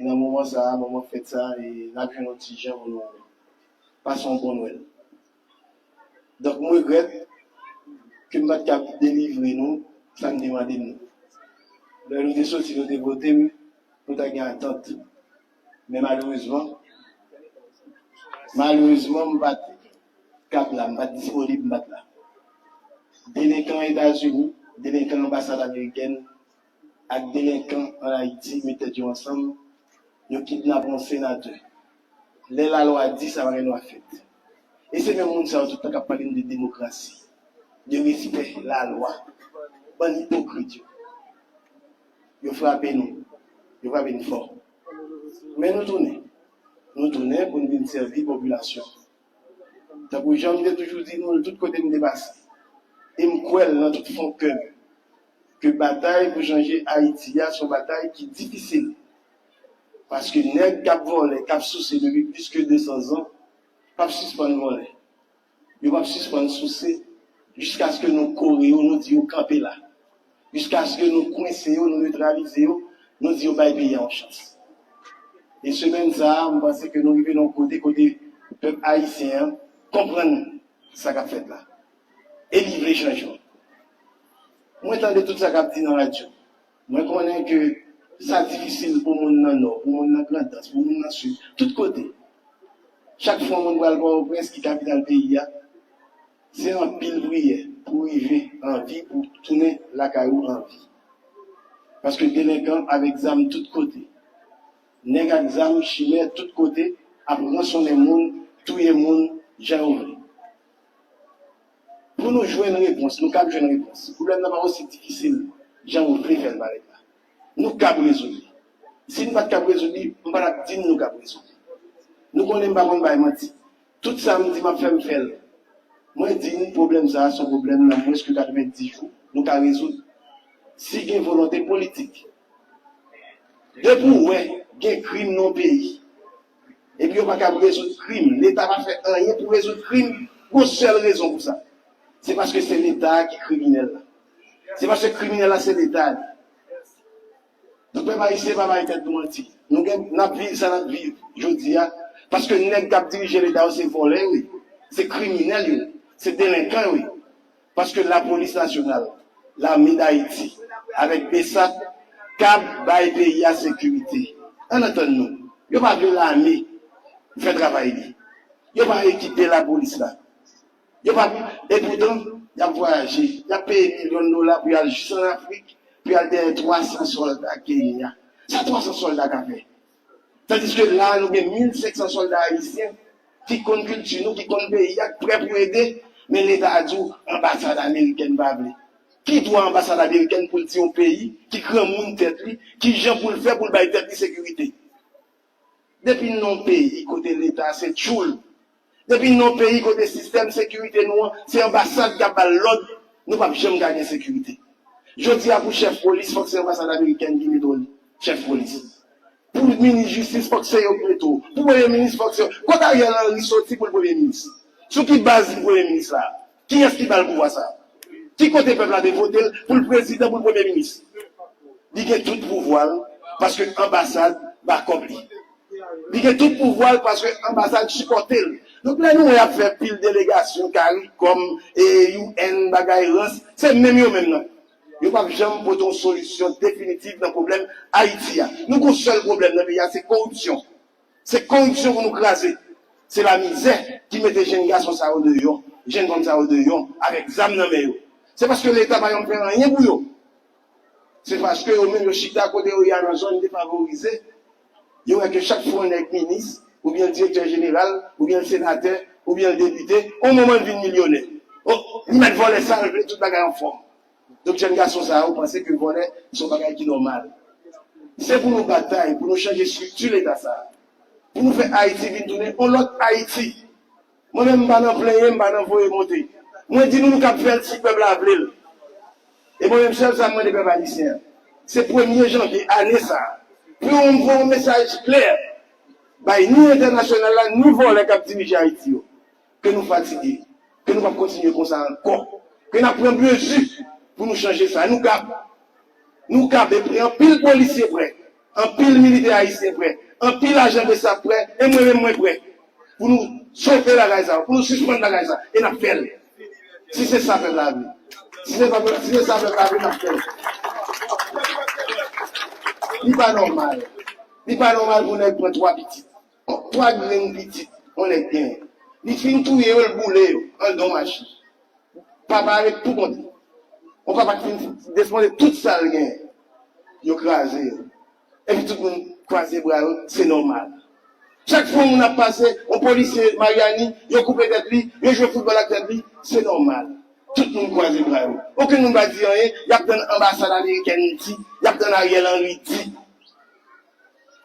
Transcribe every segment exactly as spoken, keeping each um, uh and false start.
Nan moman sa a, moman fèt sa a, e n ap jwenn yon ti jan pou nou pase yon bon Nwèl. Donk, m regrèt ke m pa t kab delivre nou sa n te mande m nan. Lè nou te soti, nou te vote m, nou ta gen atant. Men malerezman, malerezman, m pa t kab la, m pa t disponib, m pa t la. Delenkan Etazini, delenkan anbasad amerikèn, ak delenkan ann Ayiti met tèt yo ansanm, yo kidnape yon senatè. Lè lalwa di sa, pa gen dwa fèt. E se menm moun sa yo tout tan k ap pale n de demokrasi, de respè lalwa. Bann ipokrit yo. Yo frape nou. Yo frape n fò. Men nou tounen. Nou tounen pou n vin sèvi popilasyon. Tankou jan m te toujou di nou l tout kote m te pase. E m kwè l nan tout fon kè m. Ke batay pou chanje Ayiti a se yon batay ki difisil. Paske nèg k ap vòlè, k ap souse depi plis ke de san zan, p ap sispann vòlè. Yo p ap sispann souse jiskaske nou kore yo, nou di yo kanpe la. Jiskaske nou kwense yo, nou netralize yo, nou di yo bay peyi a yon chans. E semèn sa a, m panse ke nou rive nan yon kote, kote pèp ayisyen an konprann sa k ap fèt la. E li vle chanjman. Mwen tande tout sa k ap di nan radyo. Mwen konnen ke sa difisil pou moun nan Nò, pou moun nan Grandans, pou moun nan Sid, tout kote. Chak fwa yon moun pral Pòtoprens, ki kapital peyi a, se anpil priyè pou rive an vi, pou tounen lakay ou an vi. Paske delenkan avèk zam tout kote. Nèg ak zam, chimè tout kote, ap ransonnen moun, touye moun, jan yo vle. Pou nou jwenn repons, nou kab jwenn repons. Pwoblèm nan pa osi difisil jan ou vle fè l parèt la. Nou kab rezoud li. Si n pa t kab rezoud li, m pa t ap di n nou kab rezoud li. Nou konnen m pa konn bay manti. Tout sa m di m ap fè, m fè l. Mwen di n pwoblèm sa a se yon pwoblèm nan mwens ke katrevenndis jou nou ka rezoud. Si gen volonte politik. Depi w wè gen krim nan yon peyi, epi yo pa kab rezoud krim, Leta pa fè anyen pou rezoud krim, gon sèl rezon pou sa. Se paske se Leta a ki kriminèl la. Se paske kriminèl la se Leta a li. Donk, pèp ayisyen, pa bay tèt nou manti. Nou gen, n ap viv sa n ap viv jodi a, paske nèg k ap dirije Leta yo se vòlè yo ye, se kriminèl yo ye, se delenkan yo ye. Paske lapolis nasyonal, lame Dayiti, avèk BSAP, kab bay peyi a sekirite. Ann antann nou, yo pa vle lame fè travay li. Yo pa ekipe lapolis la. Yo pa, epoutan, y ap vwayaje, y ap peye milyon dola pou y al jis ann Afrik, pou y al dèyè twa san sòlda Kenya. Sa twa san sòlda ka fè? Tandiske la a, nou gen mil senk san sòlda ayisyen ki konn kilti nou, ki konn peyi a, k prè pou ede, men Leta a di w anbasad amerikèn pa vle. Ki dwa anbasad amerikèn pou l di yon peyi ki granmoun tèt li, ki jan pou l fè pou l bay tèt li sekirite? Depi n nan yon peyi kote Leta se tchoul, depi n nan yon peyi kote sistèm sekirite nou an se anbasad k ap ba l lòd, nou p ap janm ka gen sekirite. Jodi a, pou chèf polis, fòk se anbasad amerikèn ki mete w chèf polis. Pou minis jistis, fòk se yo ki mete w. Pou premye minis, fòk se yo. Kote Ariel Henry soti pou l premye minis? Sou ki baz li premye minis la? Kiyès ki ba l pouvwa sa a? Ki kote pèp la te vote l pou l prezidan, pou l premye minis? Li gen tout pouvwa l, paske anbasad ba kòb li. Li gen tout pouvwa l paske anbasad sipòte l. Donk, lè nou wè y ap fè pil delegasyon, CARICOM, e, U N, bagay rans, se menm yo menm nan. Yo p ap janm pote yon solisyon definitif nan pwoblèm Ayiti a. Nou gon sèl pwoblèm nan peyi a, se koripsyon. Se koripsyon pou nou kraze. Se lamizè ki mete jenn gason sa yo deyò, jenn fanm sa yo deyò, avèk zam nan men yo. Se paske Leta pa janm fè anyen pou yo. Se paske yo menm yo chita kote yo ye a nan zòn defavorize. Yo wè ke chak fwa yon nèg minis, oubyen l direktè jeneral, oubyen l senatè, oubyen l depite, yon moman l vin milyonè. O, li mèt vòlè sa l vle, tout bagay anfòm. Donk, jèn gason sa yo panse ke vòlè se yon bagay ki nòmal. Se pou nou batay, pou nou chanje estrikti Leta sa a. Pou nou fè Ayiti vin tounen yon lòt Ayiti. Mwen menm, m pa nan plenyen, m pa nan voye monte. Mwen di nou, nou kab fè l si pèp la vle l. E mwen menm, sèl sa m mande pèp ayisyen an, se premye janvye ane sa a, pou yo voye yon mesaj klè bay ni entènasyonal la, ni vòlè k ap dirije Ayiti yo, ke nou fatige, ke nou p ap kontinye konsa ankò, ke n ap pran mezi pou nou chanje sa. Nou kab, nou kab, e anpil polisye prè. Anpil militè ayisyen prè. Anpil ajan BSAP prè. E mwen menm mwen prè. Pou nou sove bagay sa yo. Pou nou sispann bagay sa. E n ap fè l. Si se sa pèp la vle. Si se sa pèp, si se sa pèp la vle, n ap fè l. Li pa nòmal. Li pa nòmal pou nèg pran twa pitit. Twa grenn pitit yon nèg genyen. Li fin touye yo, l boule yo anndan yon machin. Papa avèk tou kont li. Yon papa ki fin desmonte tout sa l genyen. Yo kraze yo. Epi tout moun kwaze bra yo, se nòmal. Chak fwa yon moun ap pase, yon polisye Maryani, yo koupe tèt li, yo jwe foutbòl ak tèt li, se nòmal. Tout moun kwaze bra yo. Okenn moun pa di anyen, y ap tann anbasad amerikèn di, y ap tann Ariel Henry di.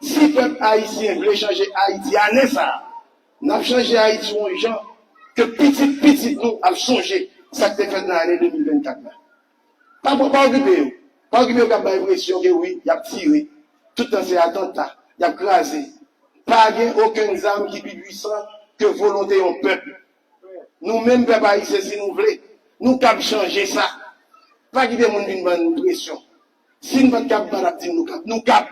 Si pèp ayisyen vle chanje Ayiti ane sa a, n ap chanje Ayiti yon jan ke pitit pitit nou ap sonje sa k te fèt nan ane de mil vennkat la. Pa, pa, pa okipe yo. Pa okipe yo k ap bay enpresyon ke wi, y ap tire. Tout tan se atanta, y ap kraze. Pa gen okenn zam ki pi pwisan ke volonte yon pèp. Nou menm pèp ayisyen, si nou vle, nou kab chanje sa. Pa kite moun vin ban nou presyon. Si n pa t kab, pa t ap di n nou kab. Nou kab.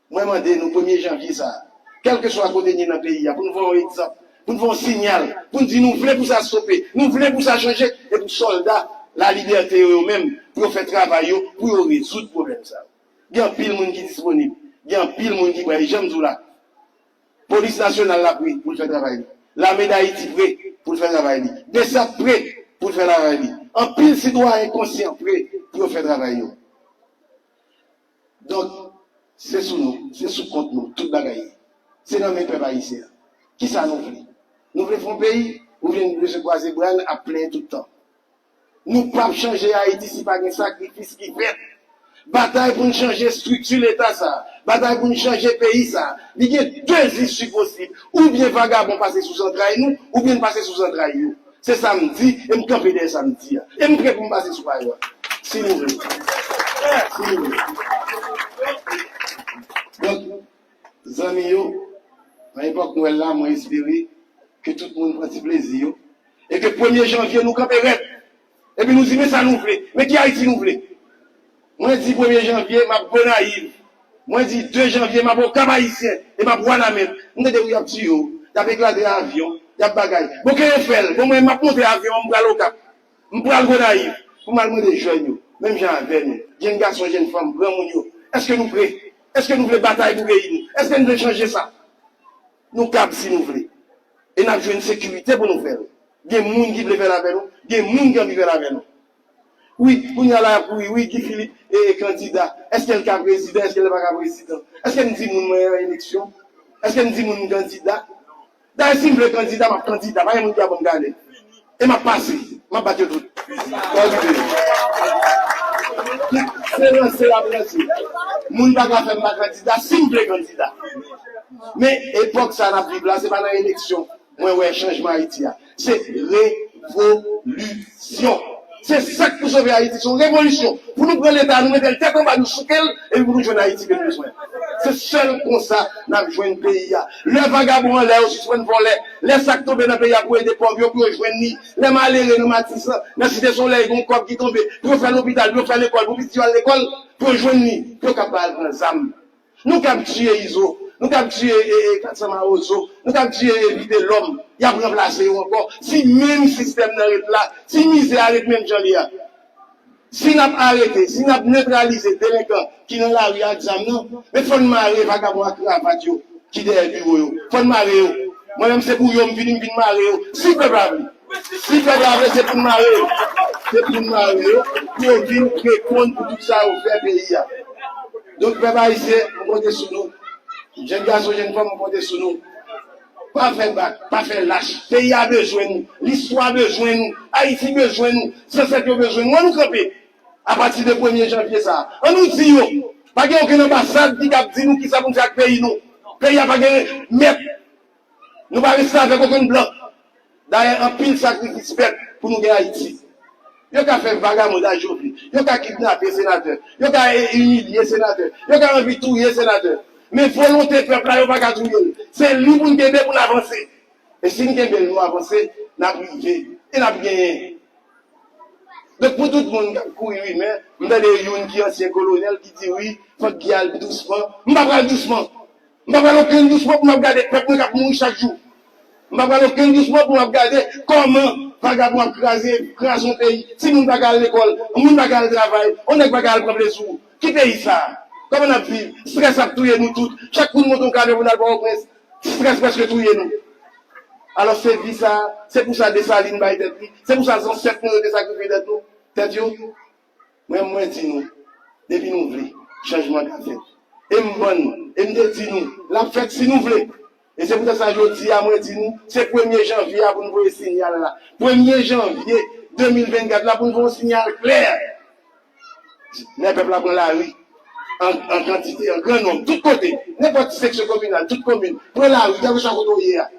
Mwen mande nou, premye janvye sa a, kèlkeswa kote n ye nan peyi a, pou n voye yon egzanp, pou n voye yon siyal, pou n di nou vle pou sa stope, nou vle pou sa chanje, e pou sòlda lalibète yo, yo menm, pou yo fè travay yo, pou yo rezoud pwoblèm sa yo. Gen anpil moun ki disponib, gen anpil moun ki prè, e jan m di w la, Polis nasyonal la prè pou l fè travay li. Lame Dayiti prè pou l fè travay li. BSAP prè pou l fè travay li. Anpil sitwayen konsyan prè pou yo fè travay yo. Donk, se sou nou, se sou kont nou, tout bagay ye. Se nan men pèp ayisyen an. Kisa nou vle? Nou vle fè yon peyi, oubyen nou vle se kwaze bra n ap plenyen tout tan? Nou p ap chanje Ayiti si pa gen sakrifis ki fèt. Batay pou n chanje estrikti Leta sa a, batay pou n chanje peyi sa a, li gen de isi posib. Oubyen vagabon pase sou zantray nou, oubyen n pase sou zantray yo. Se sa m di, e m kanpe dèyè sa m di a. E m prè pou m pase sou pa yo a. Si nou vle. Si nou vle. Donk, zanmi yo, nan epòk Nwèl la, mwen espere ke tout moun pran ti plezi yo. E ke premye janvye, nou kanpe rèd. Epi nou di, men sa nou vle. Men ki Ayiti nou vle? Mwen di premye janvye, m ap Gonayiv. Mwen di de janvye, m ap Okap Ayisyen. E m ap Wanament. M tande wi y ap tiye w. Y ap eklate avyon. Y ap bagay. Bon, ke yo fè l. Bon, mwen, m ap monte avyon an, m pral Okap. M pral Gonayiv. Pou m al mande jèn yo. Menm jan avè nou. Jèn gason, jèn fanm, granmoun yo. Èske nou prè? Èske nou vle batay pou peyi nou? Èske nou vle chanje sa? Nou kab si nou vle. E n ap jwenn sekirite pou nou fè l. Gen moun ki vle fè l avè nou, gen moun ki anvi fè l avè nou. Wi, kounye a la y ap kouri, wi, Guy Philippe e kandida. Èske l ka prezidan, èske l pa ka prezidan? Èske m di moun mwen an eleksyon? Èske m di moun m kandida? Dayè, si m vle kandida, m ap kandida, pa gen moun ki ap ban m gade. E m ap pase, m ap bat yo tout. Pa okipe yo. Se ranse y ap ranse. Moun pa ka fè m pa kandida, si m vle kandida. Men epòk sa n ap viv la, se pa nan eleksyon mwen wè chanjman Ayiti a. Se revolisyon. Se sa k pou sove Ayiti, se yon revolisyon. Pou nou pran Leta, nou mete l tèt anba, nou souke l, epi pou nou jwenn Ayiti ke nou bezwen. Se sèl konsa n ap jwenn peyi a. Lè vagabon anlè yo sispann vòlè, lè sa k tonbe nan peyi a pou ede pòv yo, pou yo jwenn li, lè malere nan Matisan, nan Site Solèy, gen yon kòb ki tonbe, pou yo fè lopital, pou yo fè lekòl, pou pitit yo al lekòl, pou yo jwenn li, pou yo kab al pran zam. Nou kab tiye Izo, nou kab tiye e, e, Katsan Mawozo, nou kab tiye e, Vitelòm, y ap ranplase yo ankò. Si menm sistèm nan ret la, si mizè a ret menm jan li a, si n ap arete, si n ap netralize delenkan ki nan lari a ak zam nan, men fò n mare vagabon ak kravat yo ki dèyè biwo yo. Fò n mare yo. Mwen menm se pou yo m vini, m vin mare yo. Si pèp la vle. Si pèp la vle, se pou n mare yo. Se pou n mare yo, pou yo vin reponn pou tout sa yo fè peyi a. Donk, pèp ayisyen, m konte sou nou. Jèn gason, jèn fanm, m konte sou nou. Pa fè bak, pa fè lach. Peyi a bezwen nou. Listwa bezwen nou. Ayiti bezwen nou. Zansèt yo bezwen nou. Ann nou kanpe. Apati de premye janvye sa a, ann nou di yo, pa gen okenn anbasad ki kab di nou kisa pou n fè ak peyi nou. Peyi a pa gen mèt. Nou pa restavèk okenn blan. Dayè, anpil sakrifis fèt pou nou gen Ayiti. Yo ka fè vagabondaj yo vle. Yo ka kidnape senatè. Yo ka e, imilye senatè. Yo ka anvi touye senatè. Men volonte pèp la, yo pa ka touye l. Se li pou n kenbe pou n avanse. E si n kenbe l, nou avanse, n ap rive. E n ap genyen. Donk, pou tout moun k ap kouri rimè, m tande youn ki ansyen kolonèl ki di, wi, fòk Guy al dousman. M pa pral dousman. M pa pral okenn dousman pou m ap gade pèp mwen k ap mouri chak jou. M pa pral okenn dousman pou m ap gade kòman vagabon ap kraze, kraze yon peyi. Timoun pa ka al lekòl, moun pa ka al travay, yon nèg pa ka al pran plezi. Ki peyi sa a? Kòman n ap viv? Strès ap touye nou tout. Chak kou n monte yon kamyon pou n al Pòtoprens, strès prèske touye nou. Alò, se vi sa a, se pou sa Desalin bay tèt li, se pou sa zansèt nou yo te sakrifye tèt nou, tèt yo. Mwen, mwen di nou, depi nou vle, chanjman ka fèt. E m bann, e m te di nou, l ap fèt si nou vle. E se poutèt sa jodi a, mwen di nou, se premye janvye a pou n voye siyal la. Premye janvye de mil vennkat la pou n voye yon siyal klè. Lè pèp la pran lari, an, an kantite, an gran nonb, tout kote, nenpòt seksyon kominal, tout komin, pran lari, kèlkeswa kote w ye a.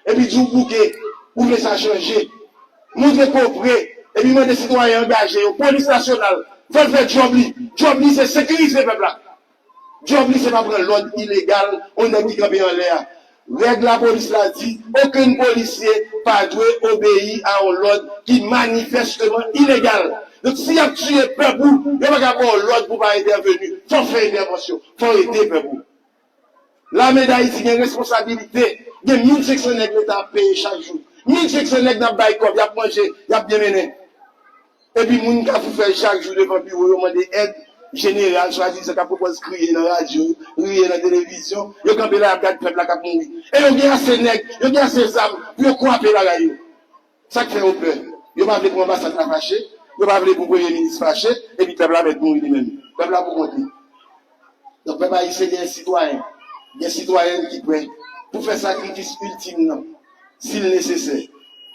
Epi di w bouke, ou vle sa chanje. Montre ke w pre, epi mande sitwayen angaje yo, polis nasyonal, fè l fè djòb li. Djòb li, se sekirize pèp la. Djòb li, se pa pran lòd ilegal yon nèg ki kanpe anlè a. Règ lapolis la di, okenn polisye pa dwe obeyi a yon lòd ki manifèsteman ilegal. Donk, si y ap tiye pèp ou, yo pa ka ba w lòd pou w pa entèveni. Fò w fè entèvansyon, fò w ede pèp ou. Lame Dayiti gen responsabilite, gen mil senk san nèg Leta ap peye chak jou. Mil senk san nèg n ap bay kòb, y ap manje, y ap byen mennen. Epi moun Kafou fè chak jou devan biwo yo mande èd, jeneral swadizan k ap pwopòz kriye nan radyo, riye nan televizyon, yo kanpe la y ap gad pèp la k ap mouri. E yo gen ase nèg, yo gen ase zam pou yo kwape bagay yo. Sa k fè yo pè? Yo pa vle pou anbasad la fache, yo pa vle pou premye minis fache, epi pèp la mèt mouri li menm. Pèp la pou kont li. Donk, pèp ayisyen gen sitwayen, gen sitwayèn ki prè pou fè sakrifis iltim nan, si l nesesè,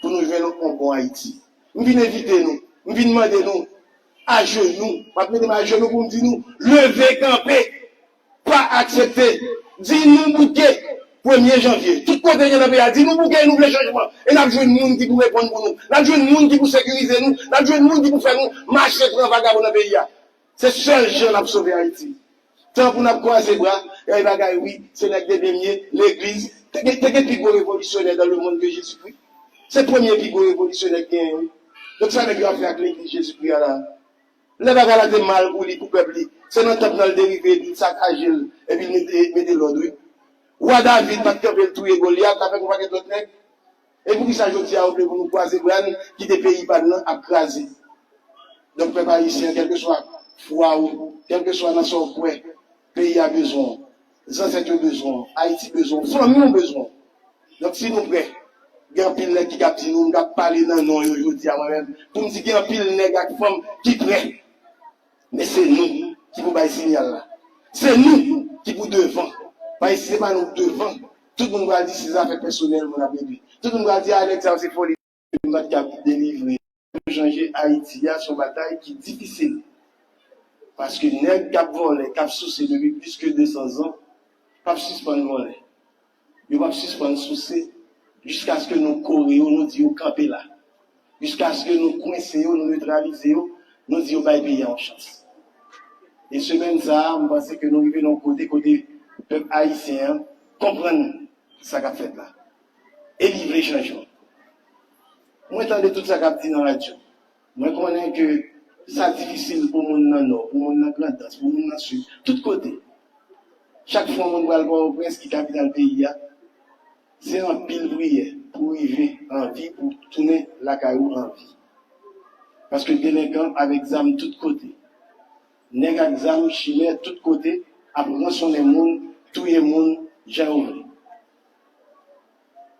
pou nou jwenn yon bon Ayiti. M vin envite nou, m vin mande nou, ajenou, m ap mete m ajenou pou m di nou, leve kanpe, pa aksepte, di nou bouke, premye janvye. Tout kote n ye nan peyi a, di nou bouke, nou vle chanjman. E n ap jwenn moun ki pou reponn pou nou. N ap jwenn moun ki pou sekirize nou. N ap jwenn moun ki pou fè nou mache pran vagabon nan peyi a. Se sèl jan n ap sove Ayiti. Tan pou n ap kwaze bra, e bagay wi, se nèg de byen m ye, legliz. Te gen, te gen pi gwo revolisyonè dans le monde que Jésus-Christ. Se premye pi gwo revolisyonè k genyen wi. Donk sa nèg yo ap fè ak legliz Jezikri a la? Lè bagay la te mal pou li, pou pèp li, se nan tanp nan l te rive, epi l sakaje l, epi l mete, mete lòd wi. Wa David pa t kanpe l touye Golyat avèk yon pakèt lòt nèg? E poukisa jodi a yo vle pou nou kwaze bra n, kite peyi pa n nan ap kraze? Donk, pèp ayisyen, kèlkeswa fwa w, kèlkeswa nan sa w kwè, peyi a bezwen w, zansèt yo bezwen w, Ayiti bezwen w, fanmi w bezwen w. Donk, si nou prè, gen anpil nèg ki kab di nou, m kab pale nan non yo jodi a mwen menm, pou m di gen anpil nèg ak fanm ki prè. Men se nou ki pou bay siyal la. Se nou ki pou devan. Paske si se pa nou k devan, tout moun pral di se zafè pèsonèl moun ap regle. Tout moun pral di, a, nèg sa yo se foli. M pa t kab delivre. Pou chanje Ayiti a, se yon batay ki difisil. Paske nèg k ap vòlè, k ap souse depi plis ke de san zan, p ap sispann vòlè. Yo p ap sispann souse jiskaske nou kore yo, nou di yo kanpe la. Jiskaske nou kwense yo, nou netralize yo, nou di yo bay peyi a yon chans. E semèn sa a, m panse ke nou rive nan yon kote, kote pèp ayisyen an konprann sa k ap fèt la. E li vle chanjman. Mwen tande tout sa k ap di nan radyo. Mwen konnen ke sa difisil pou moun nan Nò, pou moun nan Grandans, pou moun nan Sid, tout kote. Chak fwa moun pral Pòtoprens ki kapital peyi a, se anpil priyè pou rive an vi, pou tounen lakay ou an vi. Paske delenkan avèk zam tout kote. Nèg ak zam chimè tout kote ap ransonnen moun, touye moun jan yo vle.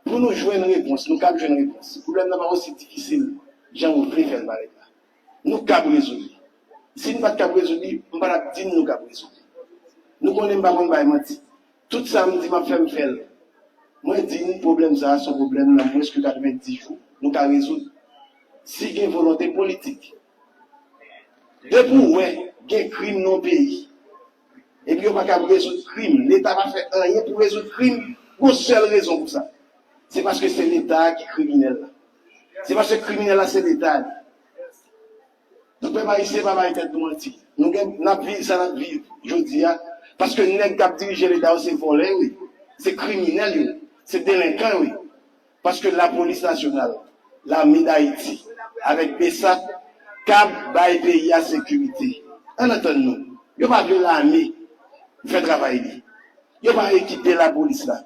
Pou nou jwenn repons, nou kab jwenn repons. Pwoblèm nan pa osi difisil jan ou vle fè l parèt la. Nou kab rezoud li. Si n pa t kab rezoud li, m pa t ap di n nou kab rezoud li. Nou konnen m pa konn bay manti. Tout sa m di m ap fè, m fè l. Mwen di n pwoblèm sa a se yon pwoblèm nan mwens ke katrevenndis jou nou ka rezoud. Si gen volonte politik. Depi w wè gen krim nan yon peyi, epi yo pa kab rezoud krim, Leta pa fè anyen pou rezoud krim, gon sèl rezon pou sa. Se paske se Leta a ki kriminèl la. Se paske kriminèl la se Leta li. Donk, pèp ayisyen pa bay tèt nou manti. Nou gen, n ap viv sa n ap viv jodi a, paske nèg k ap dirije Leta yo se vòlè yo ye, se kriminèl yo ye, se delenkan yo ye. Paske lapolis nasyonal, lame Dayiti, avèk BSAP, k ap bay peyi a sekirite. Ann antann nou. Yo pa vle lame fè travay li. Yo pa ekipe lapolis la.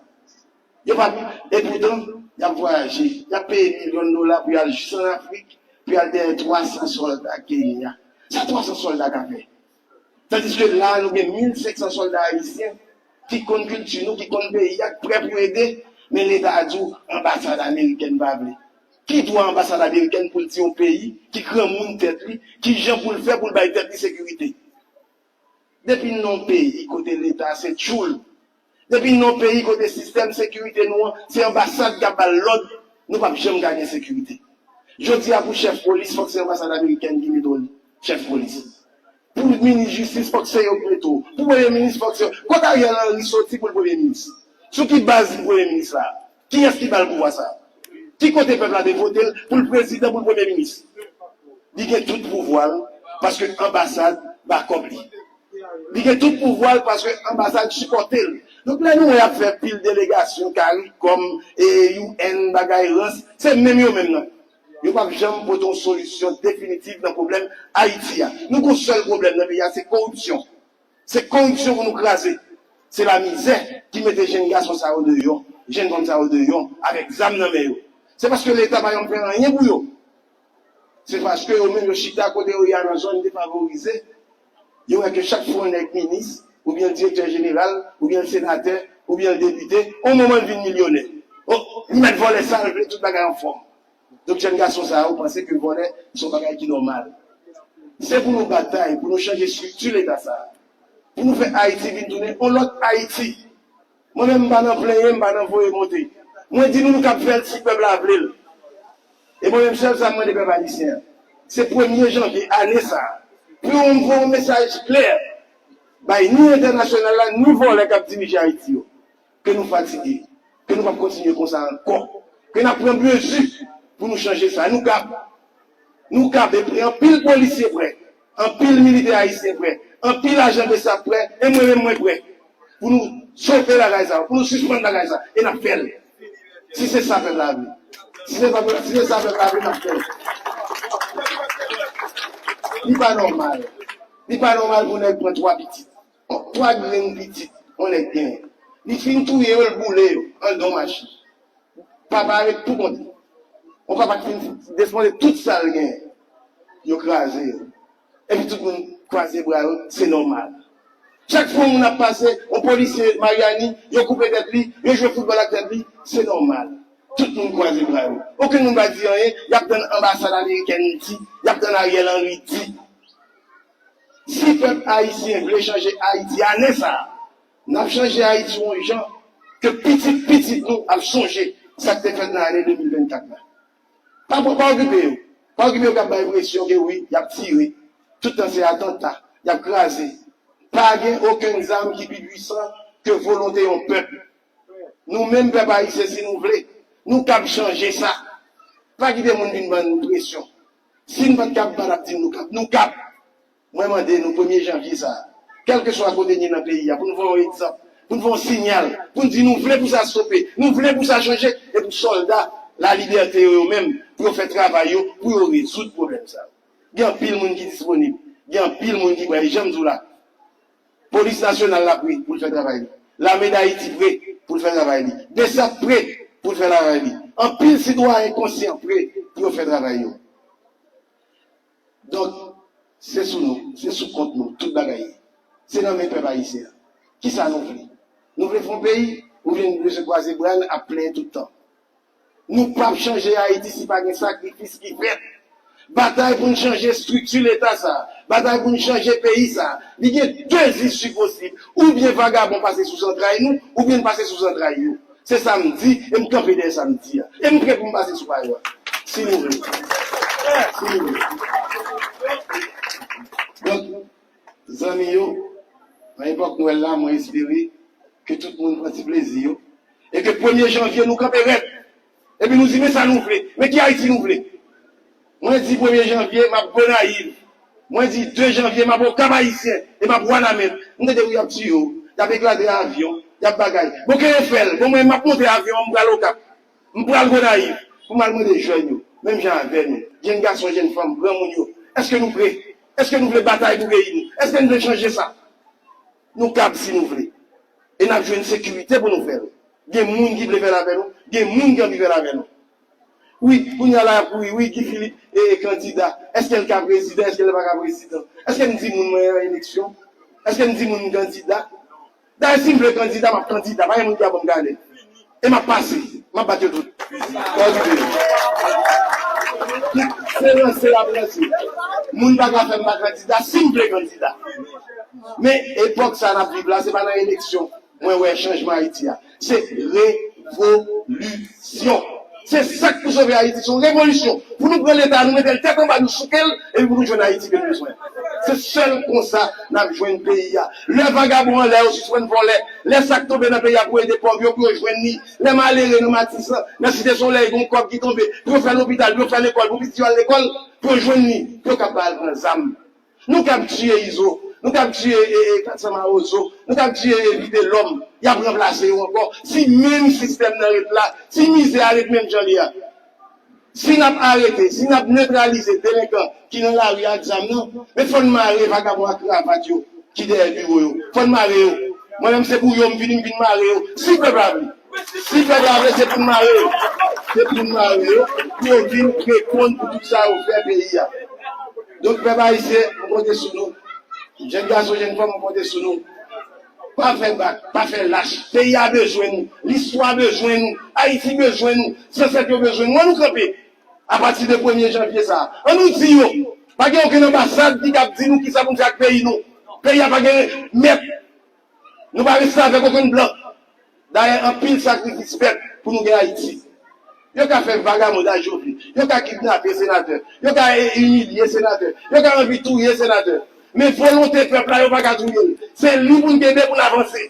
Yo pa, epoutan, y ap vwayaje. Y ap peye milyon dola pou y al jis ann Afrik, pou y al dèyè twa san sòlda Kenya. Sa twa san sòlda ka fè? Tandiske la, nou gen mil senk san sòlda ayisyen ki konn kilti nou, ki konn peyi a, ki prè pou ede, men Leta a di w anbasad amerikèn pa vle. Ki dwa anbasad amerikèn pou l di yon peyi ki granmoun tèt li, ki jan pou l fè pou l bay tèt li sekirite? Depi n nan yon peyi kote Leta se tchoul, depi n nan yon peyi kote sistèm sekirite nou an se anbasad k ap ba l lòd, nou p ap janm ka gen sekirite. Jodi a, pou chèf polis, fòk se anbasad amerikèn ki mete w chèf polis. Pou minis jistis, fòk se yo k mete w. Pou premye minis, fòk se yo. Kot Ariel Henry soti pou l premye minis? Sou ki baz li premye minis la? Kiyès ki ba l pouvwa sa? Ki kote pèp la te vote l pou l prezidan, pou l premye minis? Li gen tout pouvwa l paske anbasad ba kòb li. Li gen tout pouvwa l paske anbasad sipòte l. Donk, lè nou wè y ap fè pil delegasyon, CARICOM, e, U N, bagay rans, se menm yo menm nan. Yo p ap janm pote yon solisyon definitif nan pwoblèm Ayiti a. Nou gon sèl pwoblèm nan peyi a, se koripsyon. Se koripsyon pou nou kraze. Se lamizè ki mete jenn gason sa yo deyò, jenn fanm sa yo deyò, avèk zam nan men yo. Se paske Leta pa janm fè anyen pou yo. Se paske yo menm yo chita kote yo ye a nan zòn defavorize. Yo wè ke chak fwa yon nèg minis, oubyen direktè jeneral, oubyen senatè, oubyen depite, yon moman l vin milyonè. O, li mèt vòlè sa l vle, tout bagay anfòm. Donk, jèn gason sa yo panse ke vòlè se yon bagay ki nòmal. Se pou nou batay, pou nou chanje estrikti Leta sa a. Pou nou fè Ayiti vin tounen yon lòt Ayiti. Mwen menm, m pa nan plenyen, m pa nan voye monte. Mwen di nou, nou kab fè l si pèp la vle l. E mwen menm, sèl sa m mande pèp ayisyen an, se premye janvye ane sa a, pou yo voye yon mesaj klè bay ni entènasyonal la, ni vòlè k ap dirije Ayiti yo, ke nou fatige, ke nou p ap kontinye konsa ankò, ke n ap pran mezi pou nou chanje sa. Nou kab. Nou kab, e anpil polisye prè, anpil militè ayisyen prè, anpil ajan BSAP prè, e mwen menm mwen prè. Pou nou stope bagay sa, pou nou sispann bagay sa, e n ap fè l. Si se sa pèp la vle. Si se sa, si se sa pèp la vle, n ap fè l. Li pa nòmal. Li pa nòmal pou nèg pran twa pitit. Twa grenn pitit yon nèg genyen. Li fin touye yo, l boule yo anndan yon machin. Papa a ret pou kont li. Yon papa ki fin desmonte tout sa l genyen. Yo kraze yo. Epi tout moun kwaze bra yo, se nòmal. Chak fwa yon moun ap pase, yon polisye Maryani, yo koupe tèt li, yo jwe foutbòl ak tèt li, se nòmal. Tout moun kwaze bra yo. Okenn moun pa di anyen, y ap tann anbasad amerikèn di, y ap tann Ariel Henry di. Si pèp ayisyen vle chanje Ayiti ane sa a, n ap chanje Ayiti yon jan ke pitit pitit nou ap sonje sa k te fèt nan ane de mil vennkat la. Pa, pa okipe yo. Pa okipe yo k ap bay enpresyon ke wi, y ap tire. Tout tan se atanta, y ap kraze. Pa gen okenn zam ki pi pwisan ke volonte yon pèp. Nou menm pèp ayisyen, si nou vle, nou kab chanje sa. Pa kite moun vin ban nou presyon. Si n pa t kab, pa t ap di nou kab. Nou kab. Mwen mande nou premye janvye sa a, kèlkeswa kote n ye nan peyi a, pou n voye yon egzanp, pou n voye yon siyal, pou n di nou vle pou sa stope, nou vle pou sa chanje, e pou sòlda lalibète yo, yo menm, pou yo fè travay yo, pou yo rezoud pwoblèm sa yo. Gen anpil moun ki disponib, gen anpil moun ki prè, e jan m di w la, Polis nasyonal la pre pou l fè travay li. Lame Dayiti pre pou l fè travay li. BSAP pre pou l fè travay li. Anpil sitwayen konsyan pre pou yo fè travay yo. Donk, se sou nou, se sou kont nou, tout bagay ye. Se nan men pèp ayisyen an. Kisa nou vle? Nou vle fè yon peyi, oubyen nou vle se kwaze bra n ap plenyen tout tan? Nou p ap chanje Ayiti si pa gen sakrifis ki fèt. Batay pou n chanje estrikti Leta sa a, batay pou n chanje peyi sa a, li gen de isi posib. Oubyen vagabon pase sou zantray nou, oubyen n pase sou zantray yo. Se sa m di, e m kanpe dèyè sa m di a. E m prè pou m pase sou pa yo a. Si nou vle. Si nou vle. Donk, zanmi yo, nan epòk Nwèl la, mwen espere ke tout moun pran ti plezi yo. E ke premye janvye, nou kanpe rèd. Epi nou di, men sa nou vle. Men ki Ayiti nou vle. Mwen di premye janvye, m ap Gonayiv. Mwen di de janvye, m ap Okap Ayisyen. E m ap Wanament. M tande wi y ap tiye w. Y ap eklate avyon. Y ap bagay. Bon, ke yo fè l. Bon, mwen, m ap monte avyon an, m pral Okap. M pral Gonayiv. Pou m al mande jèn yo. Menm jan avè nou. Jèn gason, jèn fanm, granmoun yo. Èske nou pre? Èske nou vle batay pou peyi nou? Èske nou vle chanje sa? Nou kab si nou vle. E n ap jwenn sekirite pou nou fè l. Gen moun ki vle fè l avè nou, gen moun ki anvi fè l avè nou. Wi, kounye a la y ap kouri, wi, Guy Philippe e, e kandida. Èske l ka prezidan? Èske l pa ka prezidan? Èske m di moun mwen an eleksyon? Èske m di moun m kandida? Dayè, si m vle kandida, m ap kandida. Pa gen moun ki ap ban m gade. E m ap pase. M ap bat yo tout. Mwen rive. Se ranse y ap ranse. Moun pa ka fè m pa kandida si m vle kandida. Men epòk sa n ap viv la, se pa nan eleksyon mwen wè chanjman Ayiti a. Se revolisyon. Se sa k pou sove Ayiti, se yon revolisyon. Pou nou pran Leta, nou mete l tèt anba, nou souke l, epi pou nou jwenn Ayiti ke nou bezwen. Se sèl konsa n ap jwenn peyi a. Lè vagabon anlè yo sispann vòlè, lè sa k tonbe nan peyi a pou ede pòv yo, pou yo jwenn li, lè malere nan Matisan, nan Site Solèy, gen yon kòb ki tonbe, pou yo fè lopital, pou yo fè lekòl, pou pitit yo al lekòl, pou yo jwenn li, pou yo kab al pran zam. Nou kab tiye Izo, nou kab tiye e, e, Kat San Mawozo, nou kab tiye e, Vitelòm, y ap ranplase yo ankò. Si menm sistèm nan ret la, si mizè a ret menm jan li a, si n ap arete, si n ap netralize delenkan ki nan lari ak zam nan, men fò n mare vagabon ak kravat yo ki dèyè biwo yo. Fò n mare yo. Mwen menm se pou yo m vini, m vin mare yo. Si pèp la vle. Si pèp la vle, se pou n mare yo. Se pou n mare yo, pou yo vin reponn pou tout sa yo fè peyi a. Donk, pèp ayisyen, mwen konte sou nou. Jèn gason, jèn fanm, mwen konte sou nou. Pa fè bak, pa fè lach. Peyi a bezwen nou. Listwa bezwen nou. Ayiti bezwen nou. Zansèt yo bezwen nou. Ann nou kanpe. Apati de premye janvye sa a, ann nou di yo, pa gen okenn anbasad ki kab di nou kisa pou n fè ak peyi nou. Peyi a pa gen mèt. Nou pa restavèk okenn blan. Dayè, anpil sakrifis fèt pou nou gen Ayiti. Yo ka fè vagabondaj yo vle. Yo ka kidnape senatè. Yo ka e, imilye senatè. Yo ka anvi touye senatè. Men volonte pèp la, yo pa ka touye l. Se li pou n kenbe pou n avanse.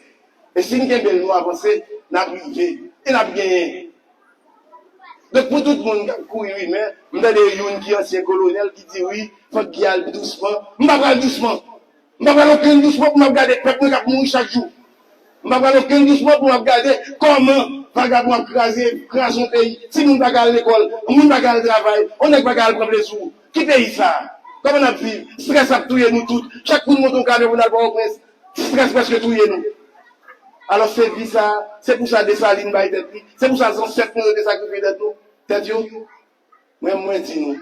E si n kenbe l, nou avanse, n ap rive. E n ap genyen. Donk, pou tout moun k ap kouri rimè, m tande youn ki ansyen kolonèl ki di, wi, fòk Guy al dousman. M pa pral dousman. M pa pral okenn dousman pou m ap gade pèp mwen k ap mouri chak jou. M pa pral okenn dousman pou m ap gade kòman vagabon ap kraze, kraze yon peyi. Timoun pa ka al lekòl, moun pa ka al travay, yon nèg pa ka al pran plezi w. Ki peyi sa a? Kòman n ap viv? Estrès ap touye nou tout. Chak moun monte yon kamyon pou n al Pòtoprens, estrès prèske touye nou. Alò, se vi sa a, se pou sa Desalin bay tèt li, se pou sa zansèt nou yo te sakrifye tèt nou, tèt yo. Mwen, mwen di nou,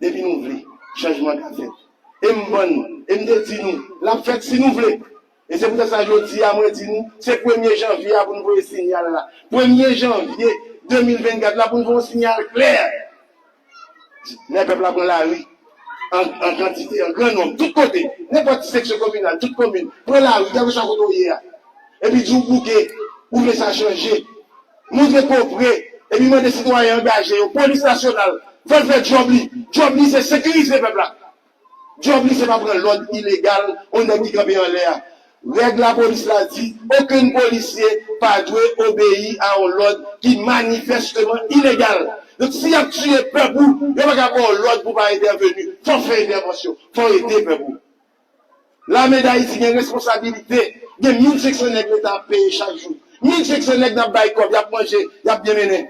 depi nou vle, chanjman ka fèt. E m bann, e m te di nou, l ap fèt si nou vle. E se poutèt sa jodi a, mwen di nou, se premye janvye a pou n voye siyal la. Premye janvye de mil vennkat la pou n voye yon siyal klè. Lè pèp la pran lari, an, an kantite, an gran nonb, tout kote, nenpòt seksyon kominal, tout komin, pran lari, kèlkeswa kote w ye a. Epi di w bouke, ou vle sa chanje. Montre ke w prè, epi mande sitwayen angaje yo, polis nasyonal, fè l fè djòb li. Djòb li, se sekirize pèp la. Djòb li, se pa pran lòd ilegal yon nèg ki kanpe anlè a. Règ lapolis la di, okenn polisye pa dwe obeyi a yon lòd ki manifèsteman ilegal. Donk, si y ap tiye pèp ou, yo pa ka ba w lòd pou w pa entèveni. Fò w fè entèvansyon, fò w ede pèp ou. Lame Dayiti gen responsabilite, gen mil senk san nèg Leta ap peye chak jou. Mil senk san nèg n ap bay kòb, y ap manje, y ap byen mennen.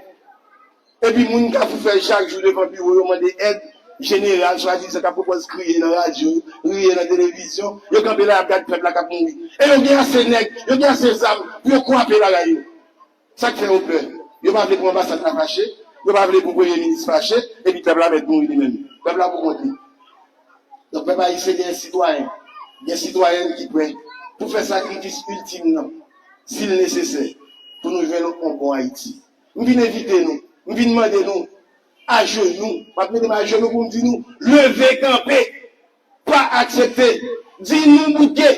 Epi moun k ap fè chak jou devan biwo yo mande èd, jeneral swadizan k ap pwopòz kriye nan radyo, riye nan televizyon, yo kanpe la y ap gade pèp la k ap mouri. E yo gen ase nèg, yo gen ase zam pou yo kwape bagay yo. Sa k fè yo pè? Yo pa vle pou anbasad la fache, yo pa vle pou premye minis fache, epi pèp la mèt mouri li menm. Pèp la pou kont li. Donk, pèp ayisyen gen sitwayen, gen sitwayèn ki prè pou fè sakrifis iltim nan, si l nesesè, pou nou jwenn yon bon Ayiti. M vin envite nou, m vin mande nou, ajenou, m ap mete m ajenou pou m di nou, leve kanpe, pa aksepte, di nou bouke,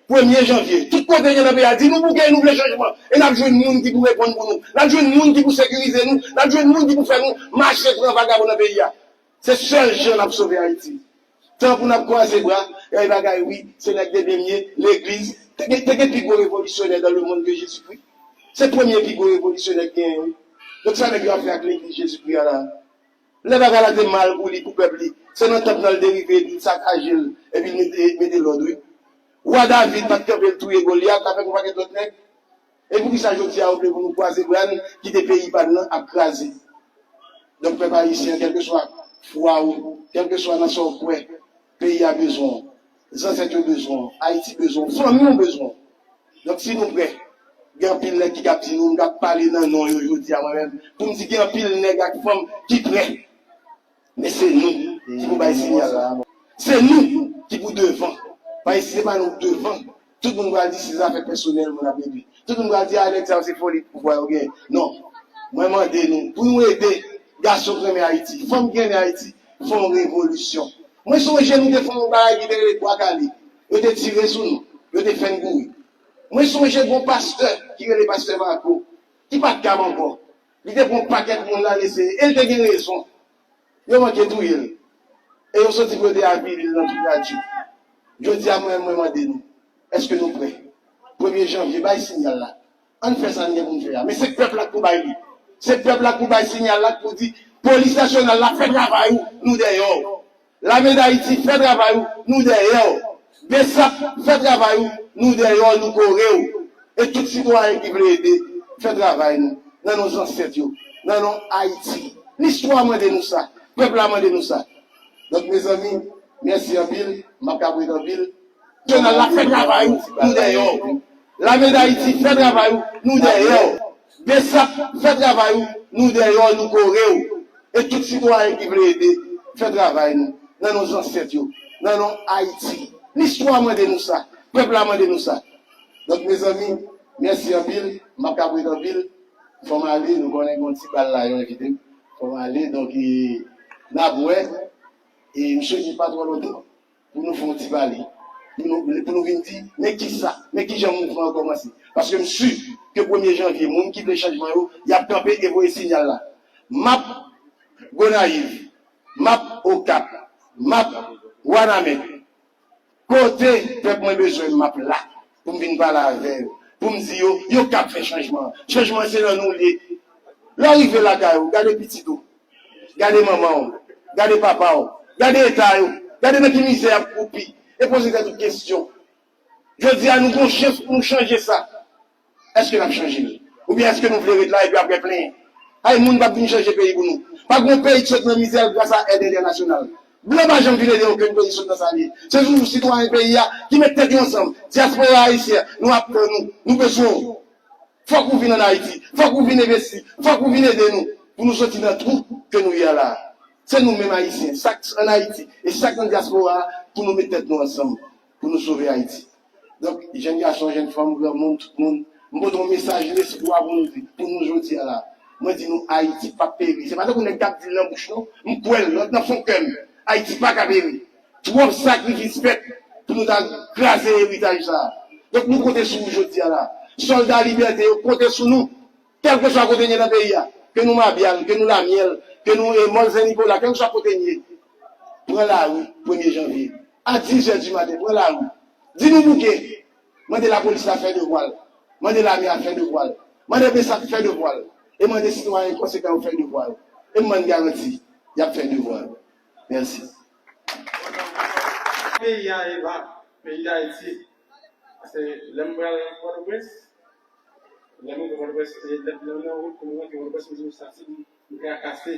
premye janvye. Tout kote n ye nan peyi a, di nou bouke, nou vle chanjman. E n ap jwenn moun ki pou reponn pou nou. N ap jwenn moun ki pou sekirize nou. N ap jwenn moun ki pou fè nou mache pran vagabon nan peyi a. Se sèl jan n ap sove Ayiti. Tan pou n ap kwaze bra, e bagay wi, se nèg de byen m ye, legliz. Te gen, te gen pi gwo revolisyonè dans le monde que Jésus-Christ. Se premye pi gwo revolisyonè k genyen wi. Donk sa nèg yo ap fè ak legliz Jezikri a la? Lè bagay la te mal pou li, pou pèp li, se nan tanp nan l te rive, epi l sakaje l, epi l mete, mete lòd wi. Wa David pa t kanpe l touye Golyat avèk yon pakèt lòt nèg? E poukisa jodi a yo vle pou nou kwaze bra n, kite peyi pa n nan ap kraze? Donk, pèp ayisyen, kèlkeswa fwa w, kèlkeswa nan sa w kwè, Peyi a bezwen w. Zansèt yo bezwen w. Ayiti bezwen w. Fanmi w bezwen w. Donk, si nou prè, gen anpil nèg ki kab di nou, m kab pale nan non yo jodi a mwen menm, pou m di gen anpil nèg ak fanm ki prè. Men se nou ki pou bay siyal la. Se nou ki pou devan. Pa isi, se pa nou k devan. Tout moun pral di se zafè pèsonèl moun ap regle. Tout moun pral di, "A, nèg sa yo se foli pouvwa yo genyen." Non. Mwen mande nou, pou nou ede gason k renmen Ayiti, fanm k renmen Ayiti, fè yon revolisyon. Mwen sonje nou te fè yon bagay ki te rele Bwa Kale. Yo te tire sou nou. Yo te fè n kouri. Mwen sonje gon pastè ki rele pastè Marco, ki pa t kab ankò. Li te pran yon pakèt moun l al eseye. E l te gen rezon. Yo manke touye l. E yo soti pou yo te avili l nan tout radyo. Jodi a, mwen, mwen mande nou, èske nou prè? Premye janvye, bay siyal la. Ann fè sa n gen pou n fè a. Men se pèp la k pou bay li. Se pèp la k pou bay siyal la, k pou di, polis nasyonal la, fè travay ou, nou dèyè w. Lame Dayiti, fè travay ou, nou dèyè w. Besap, fè travay ou, nou dèyè w, nou kore w. E tout sitwayen ki vle ede, fè travay nou. Nan non zansèt yo, nan non Ayiti. Listwa mande nou sa. Pèp la mande nou sa. Donk, mezanmi, mèsi anpil. M ap ka ret anpil. Jounal la fè travay ou, nou dèyè w. Lame Dayiti fè travay ou, nou dèyè w. Besap fè travay ou, nou dèyè w, nou kore w. E tout sitwayen ki vle ede, fè travay nou. Nan non zansèt yo, nan non Ayiti. Listwa mande nou sa. Pèp la mande nou sa. Donk, mezanmi, mèsi anpil. M ap ka ret anpil. Fò m ale, nou konnen gen yon ti bal la, yo envite m. Fò m ale, donk, e, n ap wè. E m swete pa twò lontan pou nou fè yon ti pale. Pou nou, pou nou vin di, men kisa, men kijan mouvman an kòmanse. Paske m si ke premye janvye, moun ki vle chanjman yo, y ap kanpe e voye siyal la. M ap Gonayiv, m ap Okap, m ap Wanament. Kote pèp mwen bezwen m, m ap la pou m vin pale avè yo, pou m di yo, yo kab fè chanjman an. Chanjman an se nan nou l ye. Lè w rive lakay ou, gade pitit ou, gade manman w, gade papa w, gade eta yo, gade nan ki mizè y ap kwoupi, e poze tèt ou kesyon. Jodi a, nou gen yon chans pou nou chanje sa. Èske n ap chanje l? Oubyen èske nou vle ret la epi apre plenyen? Ay, moun p ap vin chanje peyi pou nou. Pa gen yon peyi ki sot nan mizè l gras a èd entènasyonal. Blan pa janm vin ede okenn peyi sot nan sa l ye. Se toujou sitwayen peyi a ki met tèt yo ansanm. Dyaspora ayisyen, nou ap tann ou. Nou bezwen w. Fòk ou vin ann Ayiti. Fòk ou vin envesti. Fòk ou vin ede nou pou nou soti nan twou ke nou ye a la a. Se nou menm Ayisyen, sa k ann Ayiti e sa k nan dyaspora a, pou nou met tèt nou ansanm, pou nou sove Ayiti. Donk, jèn gason, jèn fanm, granmoun, tout moun, m pote yon mesaj lespwa pou nou di, pou nou jodi a la. Mwen di nou, Ayiti p ap peri. Se pa tankou nèg k ap di l nan bouch, non. M kwè l nan, nan fon kè m. Ayiti pa ka peri. Twòp sakrifis fèt pou nou ta kraze eritaj sa a. Donk, nou konte sou ou jodi a la. Sòlda libète yo konte sou nou. Kèlkeswa kote n ye nan peyi a, ke nou Mabyal, ke nou Lamyèl, ke nou e Mòn Sen Nikola, kèlkeswa kote n ye, pran lari premye janvye. A dis zè di maten, pran lari. Di nou bouke. Mande lapolis la fè devwa l. Mande lame a fè devwa l. Mande Besap fè devwa l. E mande sitwayen konsekan yo fè devwa yo. E m ban n garanti, y ap fè devwa yo. Mèsi. Peyi a e la, peyi Dayiti. Paske lè m pral Pòtoprens, lè m rive Pòtoprens, e lè m nan wout pou m rantre Pòtoprens, m di m santi m, m trakase.